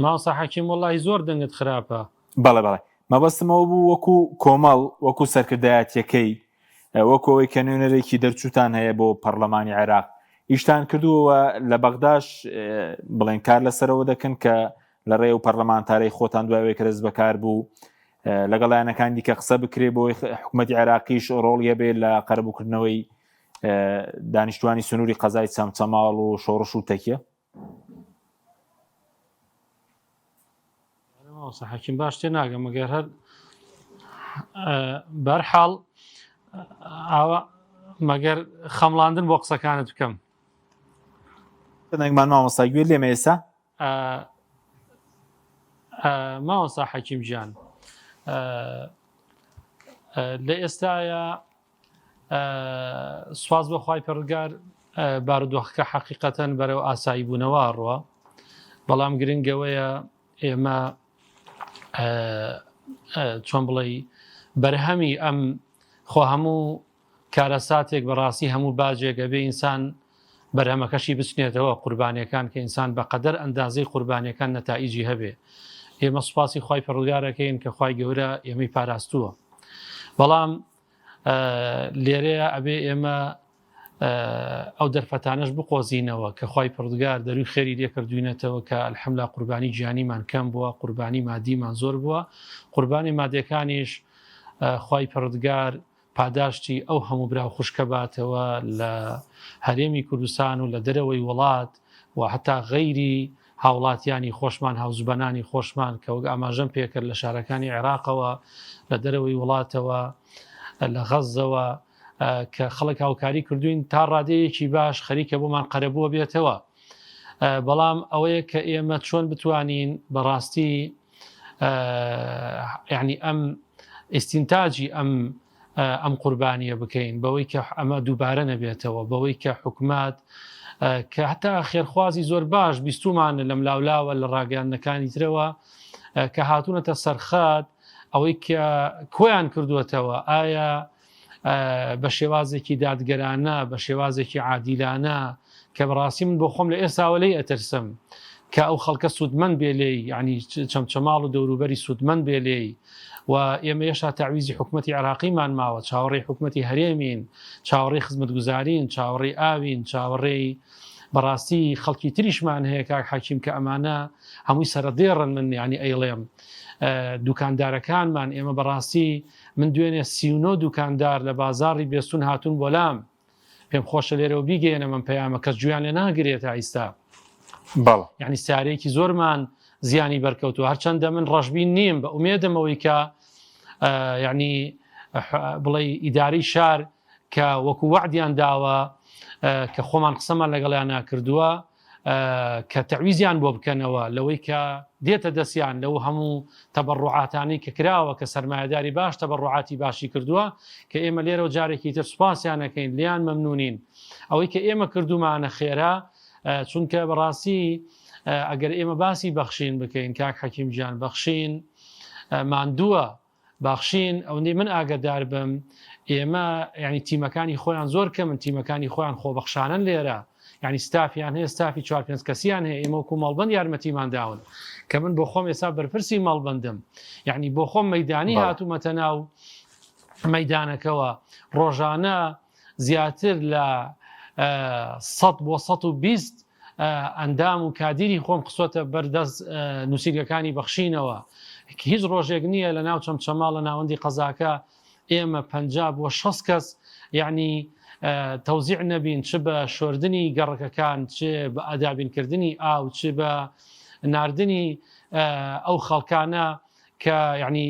مامۆستا حەکیم وەڵی زۆر دەنگت خراپە بەڵێ بەڵێ مەبەستمەوە بوو وەکو کۆمەڵ وەکو سەرکردایەتیەکەی وەکو ئەوەی کە نوێنەرێکی دەرچووتان هەیە بۆ پەرلەمانی عێراق ئیشتان کردووە لە بەغداش بڵێن کار لەسەرەوە دەکەن کە لە ڕێ و پەرلەمانتارەی خۆتان دوایەوەی کە دەست بەکار بوو لەگەڵ لایەنەکان دیکە قسە بکرێ بۆی حکوومەتی عێراقیش ڕۆڵی هەبێ لە قەرەبووکردنەوەی دانیشتوانی سنووری قەزای چەمچەماڵ و شۆڕش و تەکیە مامۆستا حەکیم باش تێ ناگەم مەگەر هەر بەرحاڵ ئاوا مەگەر خەمڵاندن بۆ قسەکانت بکەم دەنگمان مامۆستا گوێ لێمە ئێستا مامۆستا حەکیم گیان لە ئێستاە سوپاس بۆ خوای پەروەردگار بارودۆخەکە حەقیقەتەن بەرەو ئاسایی بوونەوە ئەڕوا بەڵام گرنگەوەیە ئێمە چۆن بڵێ بەرهەمی ئەم خۆ هەموو کارەساتێک بەڕاستی هەموو باجێک ئەبێ ئینسان بەرهەمەکەشی بچنێتەوە قوربانیەکان کە ئینسان بەقەدەر ئەندازەی قوربانیەکان نەتائیجی هەبێ ئێمە سوپاسی خوای پەروەردگارەکەین کە خوای گەورە ئێمەی پاراستووە بەڵام لێرەیە ئەبێ ئێمە ئەو دەرفەتانەش بقۆزینەوە کە خوای پەروەردگار دەروی خێری لێکردوینەتەوە کە الحمدلله قوربانی گیانیمان کەم بووە قوربانی مادیمان زۆر بووە قوربانی مادەکانیش خوای پەروەردگار پاداشتی ئەو هەموو برا و خوشکە باتەوە لە هەرێمی کوردستان و لە دەرەوەی وڵات و هەتا غەیری هاوڵاتیانی خۆشمان هاوزبانانی خۆشمان کە وەک ئاماژەم پێکرد لە شارەکانی عێراقەوە لە دەرەوەی وڵاتەوە لە غەزەوە کە خەڵک هاوکاری کردوین تا ڕادەیەکی باش خەریکە بۆمان قەرەبووە بێتەوە بەڵام ئەوەیە کە ئێمە چۆن بتوانین بەڕاستی یعنی ئەم ئیستینتاجی ئەم ئەم قوربانیە بکەین بەوەی کە ئەمە دووبارە نەبێتەوە بەوەی کە حکومات کە هەتا خێرخوازی زۆر باش بیستومانە لەم لاولاوە لە ڕاگەیاندنەکانی ترەوە کە هاتوونەتە سەرخات ئەوەی کە کۆیان کردووەتەوە ئایا بە شێوازێکی دادگەرانە بە شێوازێکی عادیلانە کە بەڕاستی من بۆ خۆم لە ئێستاوە لێی ئەترسم. کە ئەو خەڵکە سوودمەند بێ لێی یعنی چەمچەماڵ و دەوروبەری سوودمەند بێ لێی و ئێمە هێشتا تەعویزی حکومەتی عێراقیمان ماوە چاوەڕێی حکومەتی هەرێمین چاوەڕێی خزمەتگوزارین چاوەڕێی ئاوین چاوەڕێی بەڕاستی خەڵکی تریشمان هەیە کاک حەکیم کە ئەمانە هەمووی سەرەدێڕن من یعنی ئەیڵێم دوکاندارەکانمان ئێمە بەڕاستی من دوێنێ 39 دوکاندار لە بازاڕی بێستون هاتوون بۆلام پێم خۆشە لێرەوە بیگەیەنم ئەم پەیامە کەس گوێیان لێ ناگرێت تا ئیستا بەڵێ یعنی سارێکی زۆرمان زیانی بەرکەوتووە هەرچەندە من ڕەشبین نیم بە ئومێدم ئەوەی کە یعنی بڵێ ئیداری شار کە وەکو وەعدیان داوە کە خۆمان قسەمان لەگەڵیان ناکردووە کە تەعویزیان بۆ بکەنەوە لەوەی کە دێتە دەستیان لەو هەموو تەبەڕوعاتانەی کە کراوە کە سەرمایەداری باش تەبەڕوعاتی باشی کردووە کە ئێمە لێرەوە جارێکی تر سوپاسیان ئەکەین لێیان مەمنونین ئەوەی کە ئێمە کردومانە خێرا چونکە بەڕاستی ئەگەر ئێمە باسی بەخشین بکەین کاک حەکیم گیان بەخشین ماندووە بەخشین ئەوەندەی من ئاگەدار بم ئێمە یعنی تیمەکانی خۆیان زۆر کەمن تیمەکانی خۆیان خۆبەخشانن لێرە یعنی ستافیان هەیە ستافی چوار پێنج کەسیان هەیە ئێمە وەکو مەڵبەند یارمەتیمان داون کە من بۆ خۆم ئێستا بەرپرسی مەڵبەندم یعنی بۆ خۆم مەدانی هاتوومەتە ناو مەدانەکەوە ڕۆژانە زیاتر لە 100 بۆ 120 ئەندام و کادیری خۆم خستۆتە بەر دەست نووسینگەکانی بەخشینەوە. هیچ ڕۆژێک نییە لە ناو چەمچەماڵ لە ناوەندی قەزاکە ئێمە 50 بۆ 60 کەس یعنی تەوزیع نەبین چ بە شۆردنی گەڕەکەکان چ بە ئەدابینکردنی ئاو چ بە ناردنی ئەو خەڵکانە کە یعنی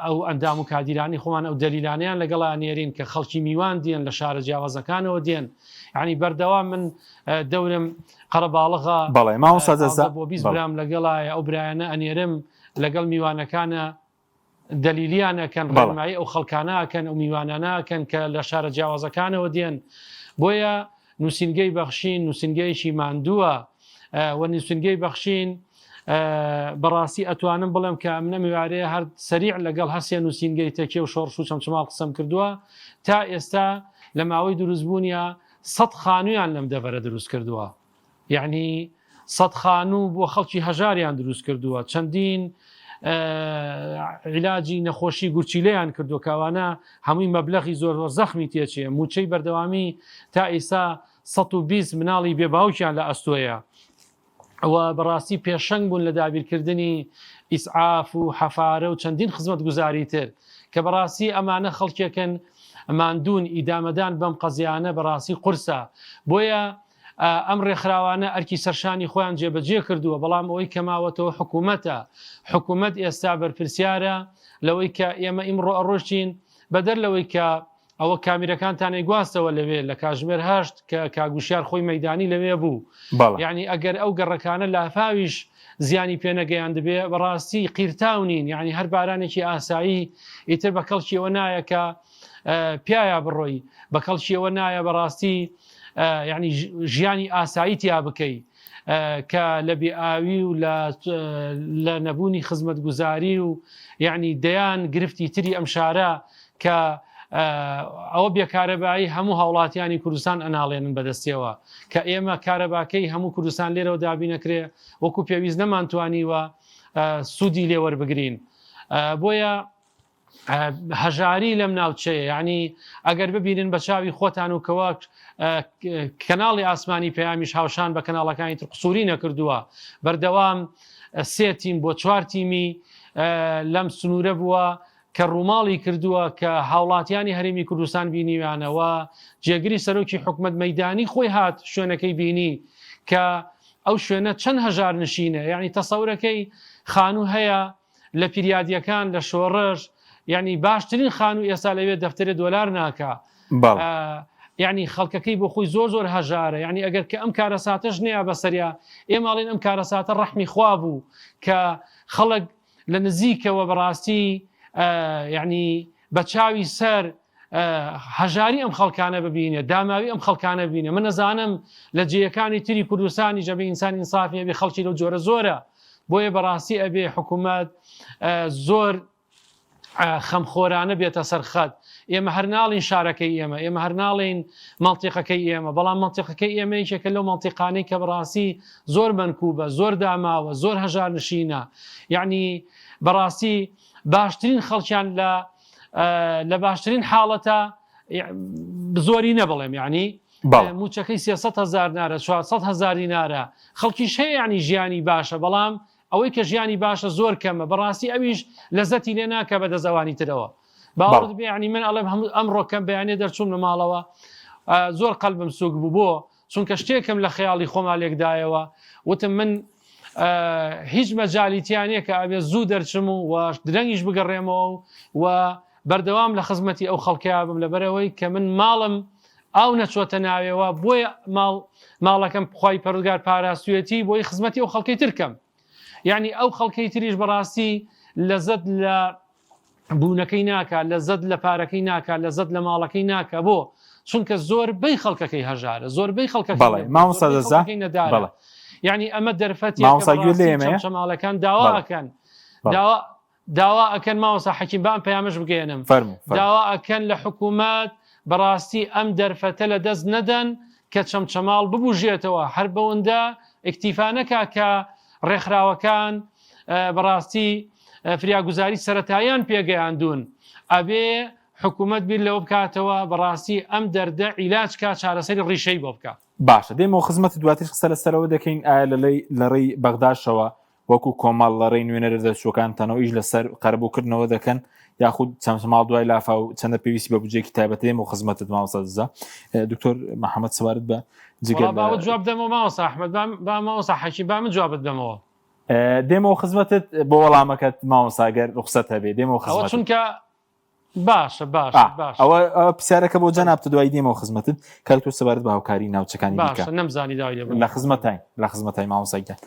ئەو ئەندام و کادیرانی خۆمان ئەو دەلیلانەیان لەگەڵا نێرین کە خەڵکی میوان دێن لە شارە جیاوازەکانەوە دێن یعنی بەردەوام من دەورم قەرەباڵغە بەڵێ مامۆستا دەزا بۆ 20 برام لەگەڵایە ئەو برایانە ئەنێرم لەگەڵ میوانەکانە دەلیلیان ئەکەن ڕێنمایی ئەو خەڵکانە ئەکەن ئەو میوانانە ئەکەن کە لە شارە جیاوازەکانەوە دێن بۆیە نووسینگەی بەخشین نووسینگەیەکی ماندووە و نووسینگەی بەخشین بەڕاستی ئەتوانم بڵێم کە ئەمنە میوارەیە هەر سەریع لەگەڵ هەرسێ نووسینگەی تەکێ و شۆڕش و چەمچەماڵ قسەم کردووە تا ئێستا لە ماوەی دروستبوونیا سەد خانوویان لەم دەڤەرە دروست کردووە یعنی سەد خانوو بۆ خەڵکی هەژاریان دروست کردووە چەندین عیلاجی نەخۆشی گورچیلەیان کردووە کەوانە هەمووی مەبلەغی زۆر زۆر زەخمی تێچێ موچەی بەردەوامی تا ئیسا 120 مناڵی بێ باوکیان لە ئەستۆیە و بەڕاستی پێشەنگ بوون لە دابیرکردنی ئیسعاف و حەفارە و چەندین خزمەتگوزاری تر کە بەڕاستی ئەمانە خەڵکێکن ماندوون ئیدامەدان بەم قەزیانە بەڕاستی قورسە بۆیە ئەم ڕێکخراوانە ئەرکی سەرشانی خۆیان جێبەجێ کردووە، بەڵام ئەوەی کە ماوەتەوە حکوومەتە. حکوومەت ئێستا بەرپرسیارە لەوەی کە ئێمە ئیمڕۆ ئەڕۆشتین، بەدەر لەوەی کە ئەوە کامیرەکانتان ئەیگواستەوە لەوێ لە کاژمێر هەشت کە کاک وشیار خۆی مەیدانی لەوێ بوو. یانی ئەگەر ئەو گەڕەکانە لافاویش زیانی پێ نەگەیاندبێ، بەڕاستی قیرتاو نین، یانی هەر بارانێکی ئاسایی ئیتر بە کەڵکی ئەوە نایە کە پیایا بڕۆی، بە کەڵکی ئەوە نایە بەڕاستی یعنی ژیانی ئاسایی تیا بکەی کە لە بێئاوی و لە نەبوونی خزمەتگوزاری و یعنی دەیان گرفتی تری ئەم شارە کە ئەوە بێکارەبایی هەموو هاوڵاتیانی کوردستان ئەناڵێنن بەدەستیەوە کە ئێمە کارەباکەی هەموو کوردستان لێرەوە دابینەکرێ وەکو پێویست نەمانتوانیوە سوودی لێوەربگرین بۆیە هەژاری لەم ناوچەیە یعنی ئەگەر ببینن بە چاوی خۆتان و کەوا کەناڵی ئاسمانی پەیامیش هاوشان بە کەناڵەکانی تر قسووری نەکردووە بەردەوام سێ تیم بۆ چوار تیمی لەم سنوورە بووە کە ڕووماڵی کردووە کە هاوڵاتیانی هەرێمی کوردستان بینیویانەوە جێگری سەرۆکی حکومت مەدانی خۆی هات شوێنەکەی بینی کە ئەو شوێنە چەند هەژار نشینە یعنی تەسەورەکەی خانوو هەیە لە پیریادیەکان لە شۆڕش یعنی باشترین خانوو ئێستا لەوێ دەفتەرێ دۆلار ناکا یعنی خەڵکەکەی بۆ خۆی زۆر زۆر هەژارە یعنی ئەگەر کە ئەم کارەساتەش نەیە بەسەریا ئێماڵین ئەم کارەساتە ڕەحمی خوا بوو کە خەڵک لە نزیکەوە بەڕاستی یعنی بە چاوی سەر هەژاری ئەم خەڵکانە ببینێ داماوی ئەم خەڵکانە ببینێ من نەزانم لە جێیەکانی تری کوردستانی جەبێ ئینسان ئینسافی هەبێ خەڵکی لەو جۆرە زۆرە بۆیە بەڕاستی ئەبێ حکوومەت زۆر خەمخۆرانە بێتە سەر خەت. ئێمە هەر ناڵێین شارەکەی ئێمە، ئێمە هەر ناڵێین مەنتیقەکەی ئێمە، بەڵام مەنتیقەکەی ئێمە یەکێکە لەو مەنتیقانەی کە بەڕاستی زۆر مەنکوبە، زۆر داماوە، زۆر هەژارنشینە. یەعنی بەڕاستی باشترین خەڵکیان لە لە باشترین حاڵەتە زۆری نەبڵێم یعنی موچەکەی 300 هزار نارە 400 هزار دینارە خەڵکیش هەیە ینی ژیانی باشە بەڵام ئەوەی کە ژیانی باشە زۆر کەمە بەڕاستی ئەویش لەزەتی لێ ناکە بە دەست ئەوانی ترەوە باوەڕت بێ یعنی من ئەڵێم هەموو ئەمڕۆ کەم بەیانێ دەرچووم لە ماڵەوە زۆر قەلبم سوک بوو بۆ چونکە شتێکم لە خەیاڵی خۆما لێکدایەوە وتم من هیچ مەجالی تیانە کە ئەبێ زوو دەرچم و و درەنگیش بگەڕێمەوە و بەردەوام لە خزمەتی ئەو خەڵکەیا بم لەبەرئەوەی کە من ماڵم ئاو نەچۆتە ناوێوە بۆیە ماڵ ماڵەکەم خوای پەروەردگار پاراستویەتی بۆی خزمەتی ئەو خەڵکەی تر کەم یعنی ئەو خەڵکەی تریش بەڕاستی لەزەت لە بوونەکەی ناکا لەزەت لە پارەکەی ناکا لەزەت لە ماڵەکەی ناکا بۆ چونکە زۆربەی خەڵکەکەی هەژارە زۆربەی خەڵکەکەی بەڵێ مامۆستا زۆربەی دەزا خەڵکەکەی نەدارە بەڵێ یعنی ئەمە دەرفەتێکە مامۆستا گوێت لە بەڕاستی ئێمەیە چەمچەماڵەکان داوا بەڵێ ئەکەن بەڵێ داوا داوا ئەکەن مامۆستا حەکیم با ئەم پەیامەش بگەیەنم فەرموو فەرموو. داوا ئەکەن لە حکوومەت بەڕاستی ئەم دەرفەتە لە دەست نەدەن کە چەمچەماڵ ببوژێتەوە هەر بەوەندە ئیکتیفا نەکا کە ڕێکخراوەکان بەڕاستی فریاگوزاری سەرەتاییان پێگەیاندوون ئەبێ حکوومەت بیر لەوە بکاتەوە بەڕاستی ئەم دەردە عیلاج کا چارەسەری ڕیشەی بۆ بکا. باشە دێمەوە خزمەتت دواتریش قسە لەسەرەوە دەکەین ئایا لە ڕێی بەغداشەوە وەکو کۆمەڵ لە ڕێی نوێنەرە دەرچووەکانتانەوە ئیش لەسەر قەرەبووکردنەوە دەکەن یاخود چەمچەماڵ دوای لافاو چەندە پێویستی بە بودجەیەکی تایبەت دێمەوە خزمەتت مامۆستا دزە دکتۆر محەممەد سەبارەت بە جگە وەڵا باوە جواب دەمەوە مامۆستا ئەحمەد با مامۆستا حەکیم با من جوابت دەمەوە. دێمەوە خزمەتت بۆ وەڵامەکەت مامۆستا گەر ڕوخسەت هەبێ دێمەوە ئەوە خزمەتت. چونکە باشە باشە باشە ئەوە پرسیارەکە بۆ جەنابتە دوای دێمەوە خزمەتت کاک تۆ سەبارەت بە هاوکاری ناوچەکانی دیکە باشە نەمزانی داوای لێ لە بکەم. خزمەتین لە خزمەتای مامۆستا گیان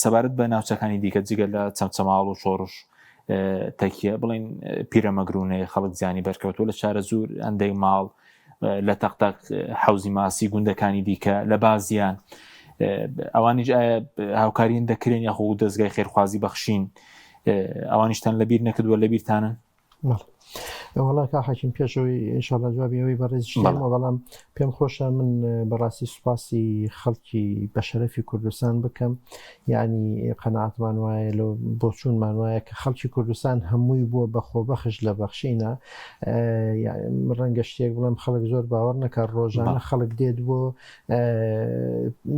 سەبارەت بە ناوچەکانی دیکە جگە لە چەمچەماڵ و شۆڕش تەکیە بڵین پیرەمەگرونێ خەڵک زیانی بەرکەوتووە لە شارە زور ئەندەی ماڵ لە تەقتەق حەوزی ماسی گوندەکانی دیکە لە بازیان ئەوانیش ئایا هاوکاریان دەکرێن یاخۆ دەستگای خێرخوازی بەخشین ئەوانیشتان لەبیر نەکردووە لەبیرتانن؟ وەڵا کا حەکیم پێشەوەی ئینشاءاللە جوابی ئەوەی بەڕێزیش دەمەوە بەڵام پێم خۆشە من بەڕاستی سوپاسی خەڵکی بەشەرەفی کوردستان بکەم یعنی قەناعەتمان وایە لەو بۆچوونمان وایە کە خەڵکی کوردستان هەمووی بووە بە خۆبەخش لە بەخشینە ڕەنگە شتێک بڵێم خەڵک زۆر باوەڕ نەکە ڕۆژانە خەڵک دێت بۆ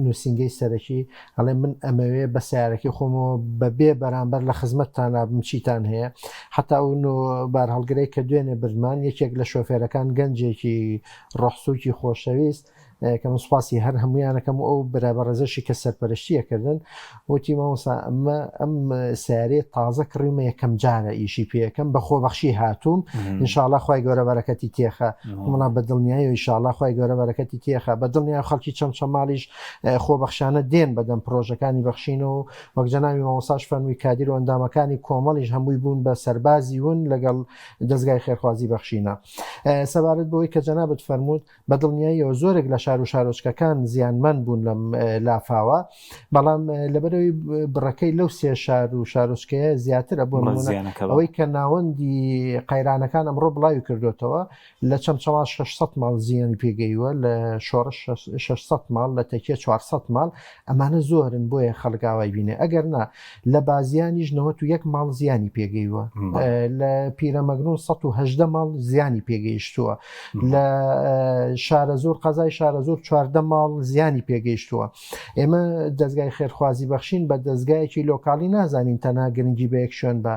نووسینگەی سەرەکی ئەڵێ من ئەمەوێ بە سیارەکەی خۆمەوە بەبێ بەرامبەر لە خزمەتتان بم چیتان هەیە حتا ئەو بارهەڵگرەی کە دوێنێ بردمان یەکێک لە شۆفێرەکان گەنجێکی ڕۆحسوکی خۆشەویست کە من سوپاسی هەر هەمویانەکەم و ئەو برا بەڕێزەشی کە سەرپەرشتیە کردن وتی مامۆستا ئەمە ئەم سیارەیە تازە کڕیمە یەکەم جارە ئیشی پێەکەم بە خۆبەخشی هاتووم انشاءاللە خوای گەورە بەرەکەتی تێخە وڵا بە دڵنیایی انشاءاللە خوای گەورە بەرەکەتی تێخە بە دڵنیا خەڵکی چەمچەماڵیش خۆبەخشانە دێن بەدەم پرۆژەکانی بەخشینەوە وەک جەناوی مامۆستاش فەرمووی کادیر و ئەندامەکانی کۆمەڵیش هەمووی بوون بە سەربازی ون لەگەڵ دەزگای خێرخوازی بەخشینە سەبارەت بەوەی کە جەنابت فەرمووت بە دڵنیاییەوە زۆرێک لە شار و شارۆچکەکان زیانمەند بوون لەم لافاوە بەڵام لەبەرەوەی بڕەکەی لەو سێ شار و شارۆچکەیە زیاترە بۆ ئەوەی کە ناوەندی قەیرانەکان ئەمڕۆ بڵاوی کردوێتەوە لە چەمچەماڵ 600 ماڵ زیانی پێگەیوە لە شۆڕش 600 ماڵ لە تەکیە 400 ماڵ ئەمانە زۆرن بۆیە خەڵک ئاوای بینێ ئەگەر نا لە بازیانیش 91 ماڵ زیانی پێگەیوە لە پیرەمەگرون 118 ماڵ زیانی پێگەیشتووە لە شارەزوور قەزای شارەزوور 14 ماڵ زیانی پێگەیشتووە ئێمە دەستگای خێرخوازی بەخشین بە دەستگایەکی لۆکاڵی نازانین تەنها گرنگی بە یەک شوێن بە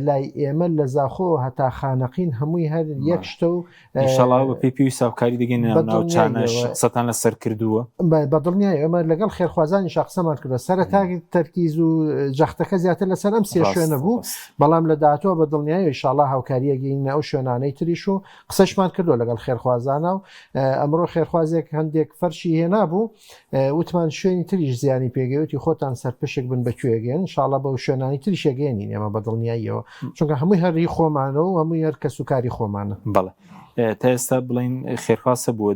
لای ئێمە لە زاخۆ هەتا خانەقین هەمووی هەر یەک شتە و ئینشاڵا بە پێی پێویست هاوکاری دەگەینە ناو ناوچانەش قسەتان لەسەر کردووە. بە دڵنیایی ئێمە لەگەڵ خێرخوازانیشا قسەمان کردووە سەرەتا تەرکیز و جەختەکە زیاتر لەسەر ئەم سێ شوێنە بوو بەڵام لە داهاتووە بە دڵنیایی ئینشاڵا هاوکاری ئەگەینە ئەو شوێنانەی تریش و قسەشمان کردووە لەگەڵ خێرخوازانە و ئەمڕۆ خێرخوازێک هەندێک فەرشی هێنابوو وتمان شوێنی تریش زیانی پێگەیوتی خۆتان سەرپشک بن بە کوێگەن شاڵە بەو شوێنانی تریشەگەێنین ئێمە بە دڵنیاییەوە چونکە هەمووی هەری خۆمانە و هەمووی هەر کەس و کاری خۆمانە بەڵێ. تا ئێستا بڵین خێرخواز هەبووە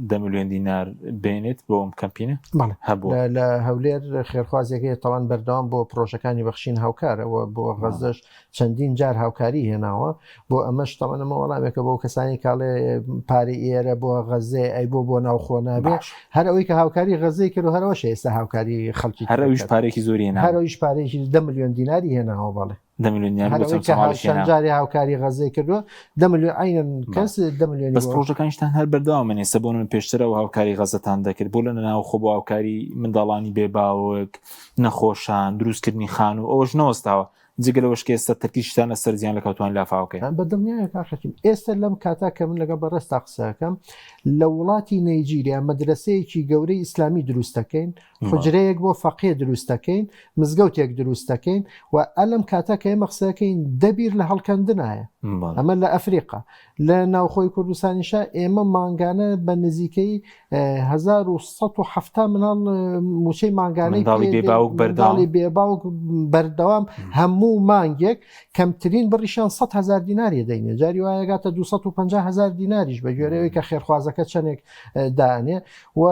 دە ملیۆن دینار بێنێت بۆ ئەم کەمپینە؟ بەڵێ هەبووە. لە هەولێر خێرخوازێک هەیە تەوان بەردەوام بۆ پرۆژەکانی بەخشین هاوکارەوە بۆ غەزەش چەندین جار هاوکاری هێناوە بۆ ئەمەش تەوان ئەمە وەڵامێکە بۆ کەسانی کاڵێ پارەی ئێرە بۆ غەزێ ئەی بۆ بۆ ناوخۆ نابێ هەر ئەوەی کە هاوکاری غەزەی کرد و هەرەوەش ئێستا هاوکاری خەڵکی هەر ئەویش پارێکی زۆری هێناوە هەر ئەویش پارێکی دە ملیۆن دیناری هێناوە بەڵێ. دە ملیۆن دینار هەر بۆ ئەوەی کە چەمچەماڵیش چەند هێنا. جارێ هاوکاری غەزەی کردووە دە ملیۆن عەینەن کەس دە ملیۆنی بەس بۆ پرۆژەکانیشتان هەر بەردەوامن ئێستا بۆ من پێشتر ئەو هاوکاری غەزەتان دەکرد بۆ لە ناوخۆ بۆ هاوکاری منداڵانی بێ باوک نەخۆشان دروستکردنی خانوو ئەوەش نەوەستاوە جگە لەوەش کە ئێستا تەرکیزتان لەسەر زیان لەکەوتوانی لافاوەکەیە. بە دڵنیایە کاک حەکیم ئێستا لەم کاتە کە من لەگەڵ بەڕێزتا قسە ئەکەم لە وڵاتی نەیجیریا مەدرەسەیەکی گەورەی ئیسلامی دروست دەکەین حوجرەیەک بۆ فەقێ دروست دەکەین، مزگەوتێک دروست دەکەین و ئەلەم کاتە کە ئێمە قسە دەکەین دە بیر لە هەڵکەندنایە. ئەمە لە ئەفریقا. لە ناوخۆی کوردستانیشا ئێمە مانگانە بە نزیکەی 1170 مناڵ موچەی مانگانەی منداڵی پێ بێ باوک بەردەوام. منداڵی بێ باوک بەردەوام هەموو مانگێک کەمترین بڕیشان 100 هزار دیناری دەینێ جاری وایە گاتە 250 هزار دیناریش بە گوێرەوەی کە خێرخوازەکە چەندێک دانێ و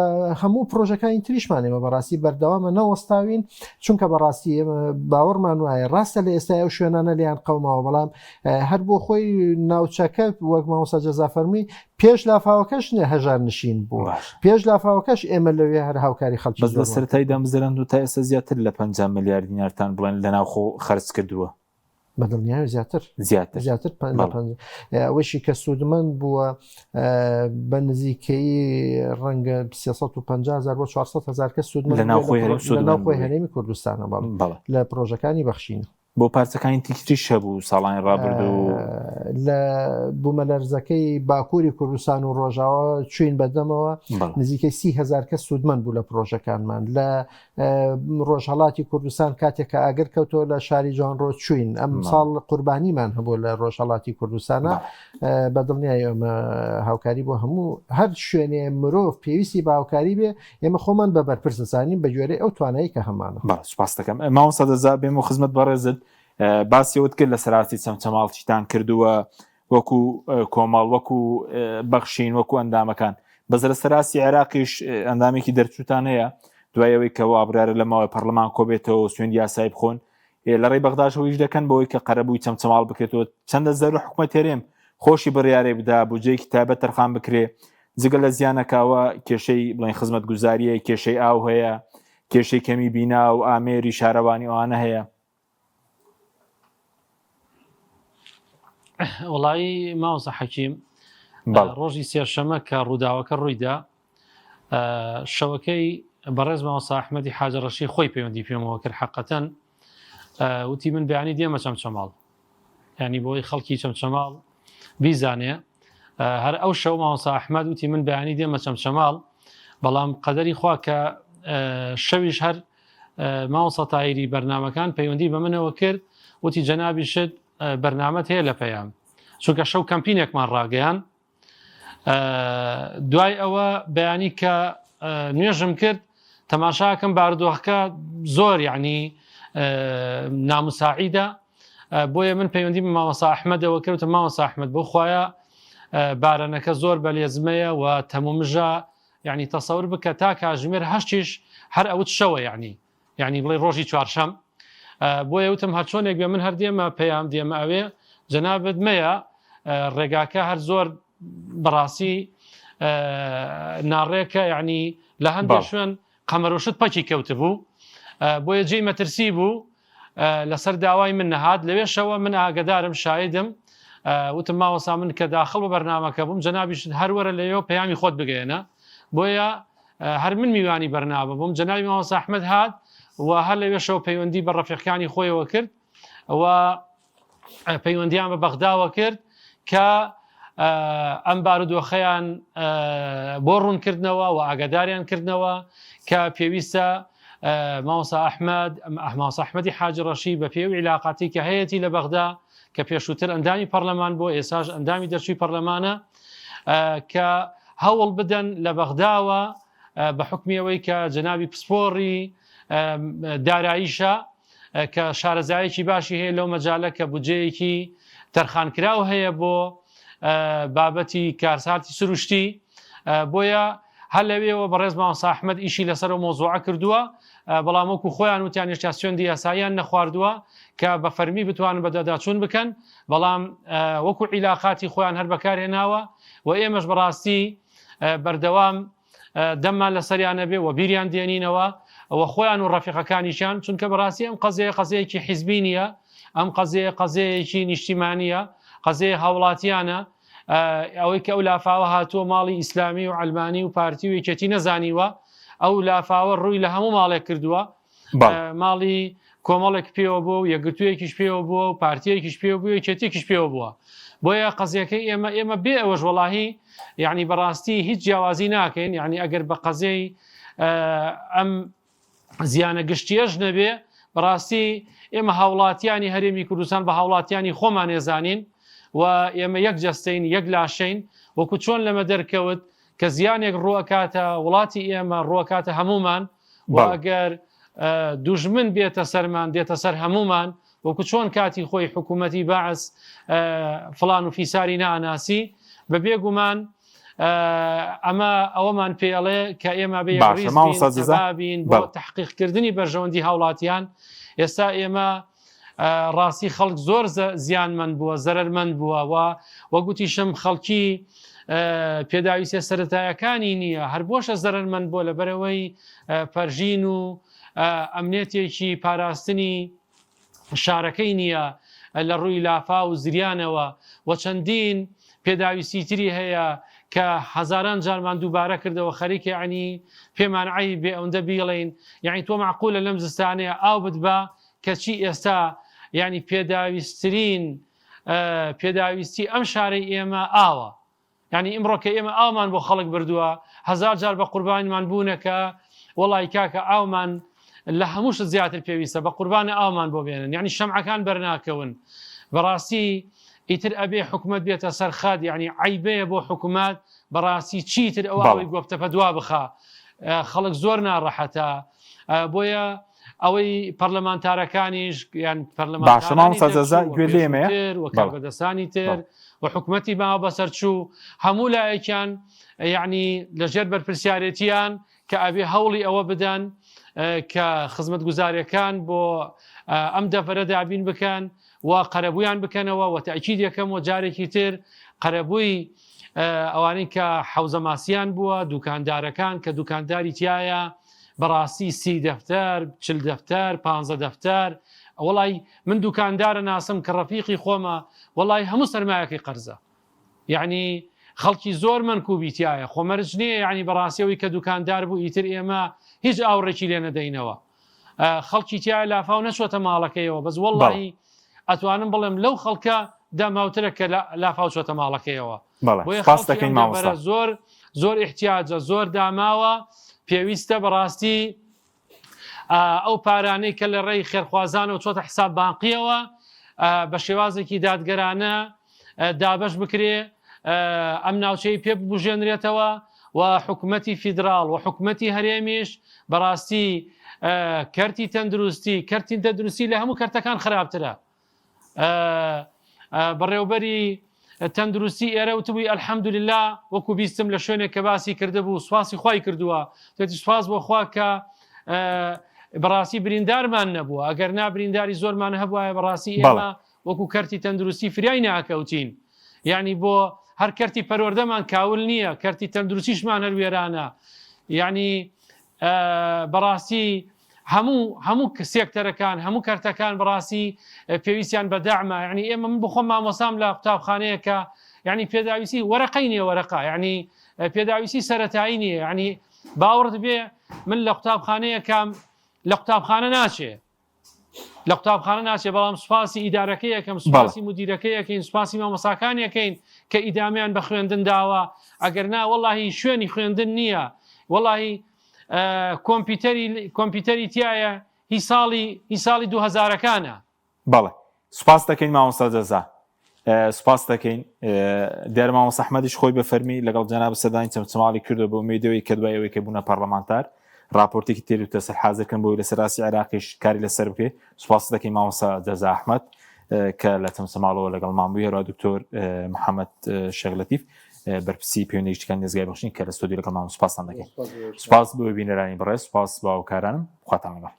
هەموو پرۆژەکانی تریشمان ئێمە بەڕاستی بەردەوامە نەوەستاوین چونکە بەڕاستی ئێمە باوەڕمان وایە ڕاستە لە ئێستا ئەو شوێنانە لیان قەوماوە بەڵام هەر بۆ خۆی ناوچەکە وەک مامۆستا جەزا فەرمی پێش لافاوەکەش نە هەژار نشین بوو پێش لافاوەکەش ئێمە لەوێ هەر هاوکاری خەڵکی بەس لە سەرەتای دامەزراند و تا ئێستا زیاتر لە 50 ملیار دینارتان بڵێن لە ناوخۆ خەرج کردووە. بە دڵنیایی زیاتر زیاتر زیاتر ئەوەشی کە سوودمەند بووە بە نزیکەی ڕەنگە 350 هزار بۆ 400 هزار کە سوودمەند لە ناوخۆی هەرێم لە سوودمەند ناوخۆی بووە. هەرێمی کوردستانە بەڵێ بەڵێ لە پرۆژەکانی بەخشین بۆ پارچەکانی تریش هەبوو ساڵانی ڕابردوو لە بوومەلەرزەکەی باکووری کوردستان و ڕۆژاوا چوین بەدەمەوە بەڵێ. نزیکەی 30 هزار کەس سوودمەند بوو لە پرۆژەکانمان لە ڕۆژهەڵاتی کوردستان کاتێک کە ئاگر کەوتەوە لە شاری جوانڕۆ چوین ئەم ساڵ قوربانیمان هەبوو لە ڕۆژهەڵاتی کوردستانە بە دڵنیای ئەمە هاوکاری بۆ هەموو هەر شوێنێ مرۆڤ پێویستی بە هاوکاری بێ ئێمە خۆمان بە بەرپرس دەزانین بە گوێرەی ئەو توانایی کە هەمانە. بەڵێ سوپاست دەکەم مامۆستا دەزا بێم و خزمەت بەڕێزت باسی ئەوەت کرد لە سەراستی چەمچەماڵ چیتان کردووە وەکو کۆمەڵ وەکو بەخشین وەکو ئەندامەکان بەس لە سەراستی عێراقیش ئەندامێکی دەرچووتان هەیە دوای ئەوەی کە وا بڕیارە لە ماوەی پەرلەمان کۆبێتەوە سوێندی یاسایی بخۆن لە ڕێی بەغداشەوە ئیش دەکەن بۆی کە قەرەبووی چەمچەماڵ بکرێتەوە چەندە زەرو حکومەت هەرێم خۆشی بڕیارێ بدا بودجەیەکی تایبەت تەرخان بکرێ جگە لە زیانەکەوە کێشەی بڵێن خزمەتگوزاریە کێشەی ئاو هەیە کێشەی کەمی بینا و ئامێری شارەوانی ئەوانە هەیە وڵی ماوسە حەکیم ڕۆژی سێشەمە کە ڕووداوەکە ڕوویدا شەوەکەی بەڕێز مامۆستا ئەحمەدی حاجە ڕەشی خۆی پەیوەندی پێمەوە کرد حەقەتەن وتی من بەیانی دێمە چەمچەماڵ ینی بۆی خەڵکی چەمچەماڵ بیزانێ هەر ئەو شەو مامۆستا ئەحمەد وتی من بەیانی دێمە چەمچەماڵ بەڵام قەدەری خوا کە شەویش هەر مامۆستا تایری بەرنمەکان پەیوەندی بە منەوە کرد وتی جەنابیشت بەرنامەت هەیە لە پەیام چونکە شەو کەمپینێکمان ڕاگەیان دوای ئەوە بەیانی کە نوێژم کرد تەماشاکەم بارودۆخەکە زۆر یعنی نامساعیدە بۆیە من پەیوەندی بە مامۆسا ئەحمەدەوە کردم مامۆسا ئەحمەد بۆ خوایە بارانەکە زۆر بە لێزمەیە و تەمومژە یعنی تەسەور بکە تا کاژمێر هەشتیش هەر ئەوت شەوە یعنی یانی بڵێ ڕۆژی چوارشەم بۆیە وتم هەرچۆنێک بێ من هەر دێمە پەیام دێمە ئەوێ جەنابت مەیە ڕێگاکە هەر زۆر بەڕاستی ناڕێکە یعنی لە هەندێک شوێن قەمەرۆشت پەکی کەوتبوو بۆیە جێی مەترسی بوو لەسەر داوای من نەهات لەوێشەوە من ئاگدارم شایدم وتم ماوەسا من کە داخڵ بە بەرنمەکە بووم جەنابیشت هەروەرە لەوێ پەیامی خۆت بگەێنە بۆیە هەر من میوانی بەرنامە بووم جەنابی مامۆستا ئەحمەد هات و هەر لەوێشەوە پەیوەندی بە ڕەفیقەکانی خۆیەوە کرد و پەیوەندیان بە بەغداوە کرد کە ئەم بارودۆخەیان بۆ ڕوونکردنەوە و ئاگاداریان کردنەوە کە پێویستە مامۆستا ئەحمەد مامۆستا ئەحمەدی حاجی ڕەشی بە پێی عیلاقاتی کە هەیەتی لە بەغدا کە پێشووتر ئەندامی پەرلەمان بۆ ئێساش ئەندامی دەرچووی پەرلەمانە کە هەوڵ بدەن لە بەغداوە بە حکمی ئەوەی کە جەنابی پسپۆڕی داراییشە کە شارەزایەکی باشی هەیە لەو مەجالە کە بودجەیەکی تەرخانکراو هەیە بۆ. بابەتی کارساتی سروشتی بۆیە هەر لەوێوە بەڕێز مامۆستا ئەحمەد ئیشی لەسەر ئەو مەوزوعە کردووە، بەڵام وەکو خۆیان وتیان هێشتا سوێندی یاساییان نەخواردووە کە بە فەرمی بتوانن بەدواداچوون بکەن، بەڵام وەکو عیلاقاتی خۆیان هەر بەکارهێناوە و ئێمەش بەڕاستی بەردەوام دەممان لەسەریان نەبێ و بیریان دێنینەوە و خۆیان و ڕەفیقەکانیشیان، چونکە بەڕاستی ئەم قەزیە قەزیەیەکی حیزبی نییە، ئەم قەزیە قەزیەیەکی نیشتیمانییە، قەزیەی هاوڵاتیانە، ئەوەی کە ئەو لافاوە هاتووە ماڵی ئیسلامی و عەلمانی و پارتی و یەکێتی نەزانیوە ئەو لافاوە ڕووی لە هەموو ماڵێک کردووە ماڵی کۆمەڵێک پێوە بووە و یەکگرتوویەکیش پێوە بووە و پارتیەکیش پێوە بووە یەکێتیەکیش پێوە بووە بۆیە قەزیەکەی ئێمە ئێمە بێ ئەوەش وەڵاهی یعنی بەڕاستی هیچ جیاوازی ناکەین یعنی ئەگەر بە قەزیەی ئەم زیانە گشتیەش نەبێ بەڕاستی ئێمە هاوڵاتیانی هەرێمی کوردستان بە هاوڵاتیانی خۆمان ێزانین و ئێمە یەک جەستەین یەک لاشەین وەکو چۆن لەمە دەرکەوت کە زیانێک ڕوەکاتە وڵاتی ئێمە ڕوەکاتە هەمومان و ئەگەر دوژمن بێتە سەرمان دێتە سەر هەمومان وەکو چۆن کاتی خۆی حکوومەتی بەعس فلان و فیساری ناناسی بە بێگومان ئەمە ئەوەمان پێڵێ کە ئێمە بێ بین بۆ تحقیقکردنی بەرژەوەندی هاوڵاتیان ئێستا ئێمە ڕاستی خەڵک زۆر زیانمەند بووە زەرمەند بووە و وەگوتیشم خەڵکی پێداویستە سەتایەکانی نییە هەر بۆشە زەرمەند بۆ لەبەرەوەی پەرژین و ئەمنیەتێکی پاراستنی شارەکەی نییە لە ڕووی لافاو و زریانەوە و چەندین پێداویستی تری هەیە کە هەزاران جارمان دووبارە کردەوە خەریکە یعنی پێمان عەیب بێ ئەوەندە بیڵێین یعنی تۆ مەعقولە لەم زستانەیە ئاو بتبا کەچی ئێستا یعنی پێداویسترین پێداویستی ئەم شارەی ئێمە ئاوە یانی ئیمڕۆ کە ئێمە ئاومان بۆ خەڵک بردووە هەزار جار بە قوربانیمان بوونە کە وەڵی کاکە ئاومان لە هەموو شت زیاتر پێویستە بە قوربانە ئاومان بۆ بێنن یعنی شەمعەکان بەرناکەون بەڕاستی ئیتر ئەبێ حکومت بێتە سەر خات یعنی عیبەیە بۆ حکومت بەڕاستی چیتر ئەو ئەوەی گۆپتەپە دوا بخا خەڵک زۆر ناڕەحەتە بۆیە ئەوەی پەرلەمانتارەکانیش یان باشە مامۆستا جەزا گوێ لێمەیە پەرلەمانتارانی و کاربەدەستانی تر و حکومەتی ماوە بەسەرچوو هەموو لایەکیان یعنی لەژێر بەرپرسیارێتیان کە ئەبێ هەوڵی ئەوە بدەن کە خزمەتگوزاریەکان بۆ ئەم دەڤەرە دابین بکەن و قەرەبوویان بکەنەوە و تەئکید یەکەم و جارێکی تر قەرەبووی ئەوانەی کە حەوزە ماسیان بووە دوکاندارەکان کە دوکانداری تایە بەڕاستی سی دەفتەر چل دەفتەر پ دەفتەر وڵی من دوکاندارە ناسم کە ڕەفیقی خۆمە وڵی هەموو سەرمایەکەی قەرزە یعنی خەڵکی زۆر مەنکوبی تایە خۆ مەرج نییە یعنی بەڕاستیەوەی کە دوکاندار بوو ئیتر ئێمە هیچ ئاوڕێکی لێ نەدەینەوە خەڵکی تیا لافاو نەچۆتە ماڵەکەیەوە بەس وەڵی ئەتوانم بڵێم لەو خەڵکە داماوترە کە لافاو چۆتە ماڵەکەیەوە بۆیە خەڵکی مامۆستا زۆر زۆر احتیاجە زۆر داماوە پێویستە بەڕاستی ئەو پارانەی کە لە ڕێی خێرخوازانەوە چۆتە حساب بانقیەوە بە شێوازێکی دادگەرانە دابەش بکرێ ئەم ناوچەی پێ ببژێنرێتەوە و حکومەتی فیدراڵ و حکومەتی هەرێمیش بەڕاستی کەرتی تەندروستی کەرتی تەندروستی لە هەموو کەرتەکان خراپترە بەڕێوبەری تەندروستی ئێرە وتبووی الحمدللە وەکو بیستم لە شوێنێک کە باسی کردبوو سواسی خوای کردووە دەتی سواز بۆ خوا کە بەڕاستی بریندارمان نەبووە ئەگەر نا برینداری زۆرمان هەبوایە بەڕاستی ئێمە وەکو کەرتی تەندروستی فریای ناکەوتین یعنی بۆ هەر کەرتی پەروەردەمان کاول نییە کەرتی تەندروستیشمان هەر وێرانە یعنی بەڕاستی هەموو هەموو سێکتەرەکان هەموو کەرتەکان بەڕاستی پێویستیان بە دەعمە یعنی ئێمە من بخۆم مامۆسام لە قوتابخانەیەکە یعنی پێداویستی وەرەقەی نییە وەرەقە یعنی پێداویستی سەتایی نییە یعنی باوەڕت بێ من لە قوتابخانەیەکەم لە قوتابخانە ناچێ لە قوتابخانە ناچێ بەڵام سوپاسی ئیدارەکەی یەکەم سوپاسی مدیرەکەی یەکەین سوپاسی مامۆساکان یەکەین کە ئیدامیان بە خوێندن داوە ئەگەر نا وەڵی شوێنی خوێندن نییە وەڵی کۆمپیوتەری کۆمپیوتەری تایە هی ساڵی هی ساڵی دوهزارەکانە. بەڵێ سوپاس دەکەین مامۆستا جەزا سوپاس دەکەین دیارە مامۆستا ئەحمەدیش خۆی بە فەرمی لەگەڵ جەناب سەردانی چەمچەماڵی کردو بە ئومێدەوەی کە دوای ئەوەی کە بوونە پەرلەمانتار راپۆرتێکی تێر و تەسەر حاضر کەن بۆی لەسەر ئاستی عێراقیش کاری لەسەر بکرێت سوپاس دەکەین مامۆستا جەزا ئەحمەد. کە لە چەمچەماڵەوە لەگەڵمان بووی، هەروەها دکتۆر محەممەد شێخ لەتیف بەرپرسی پەیوەندی گشتیەکانی دەزگای بەخشین کە لە ستۆدیۆ لەگەڵمان سوپاستان دەکەین. سوپاس بۆ بینەرانی بەڕێز، سوپاس بۆ هاوکارانم، خواتان لەگەڵ.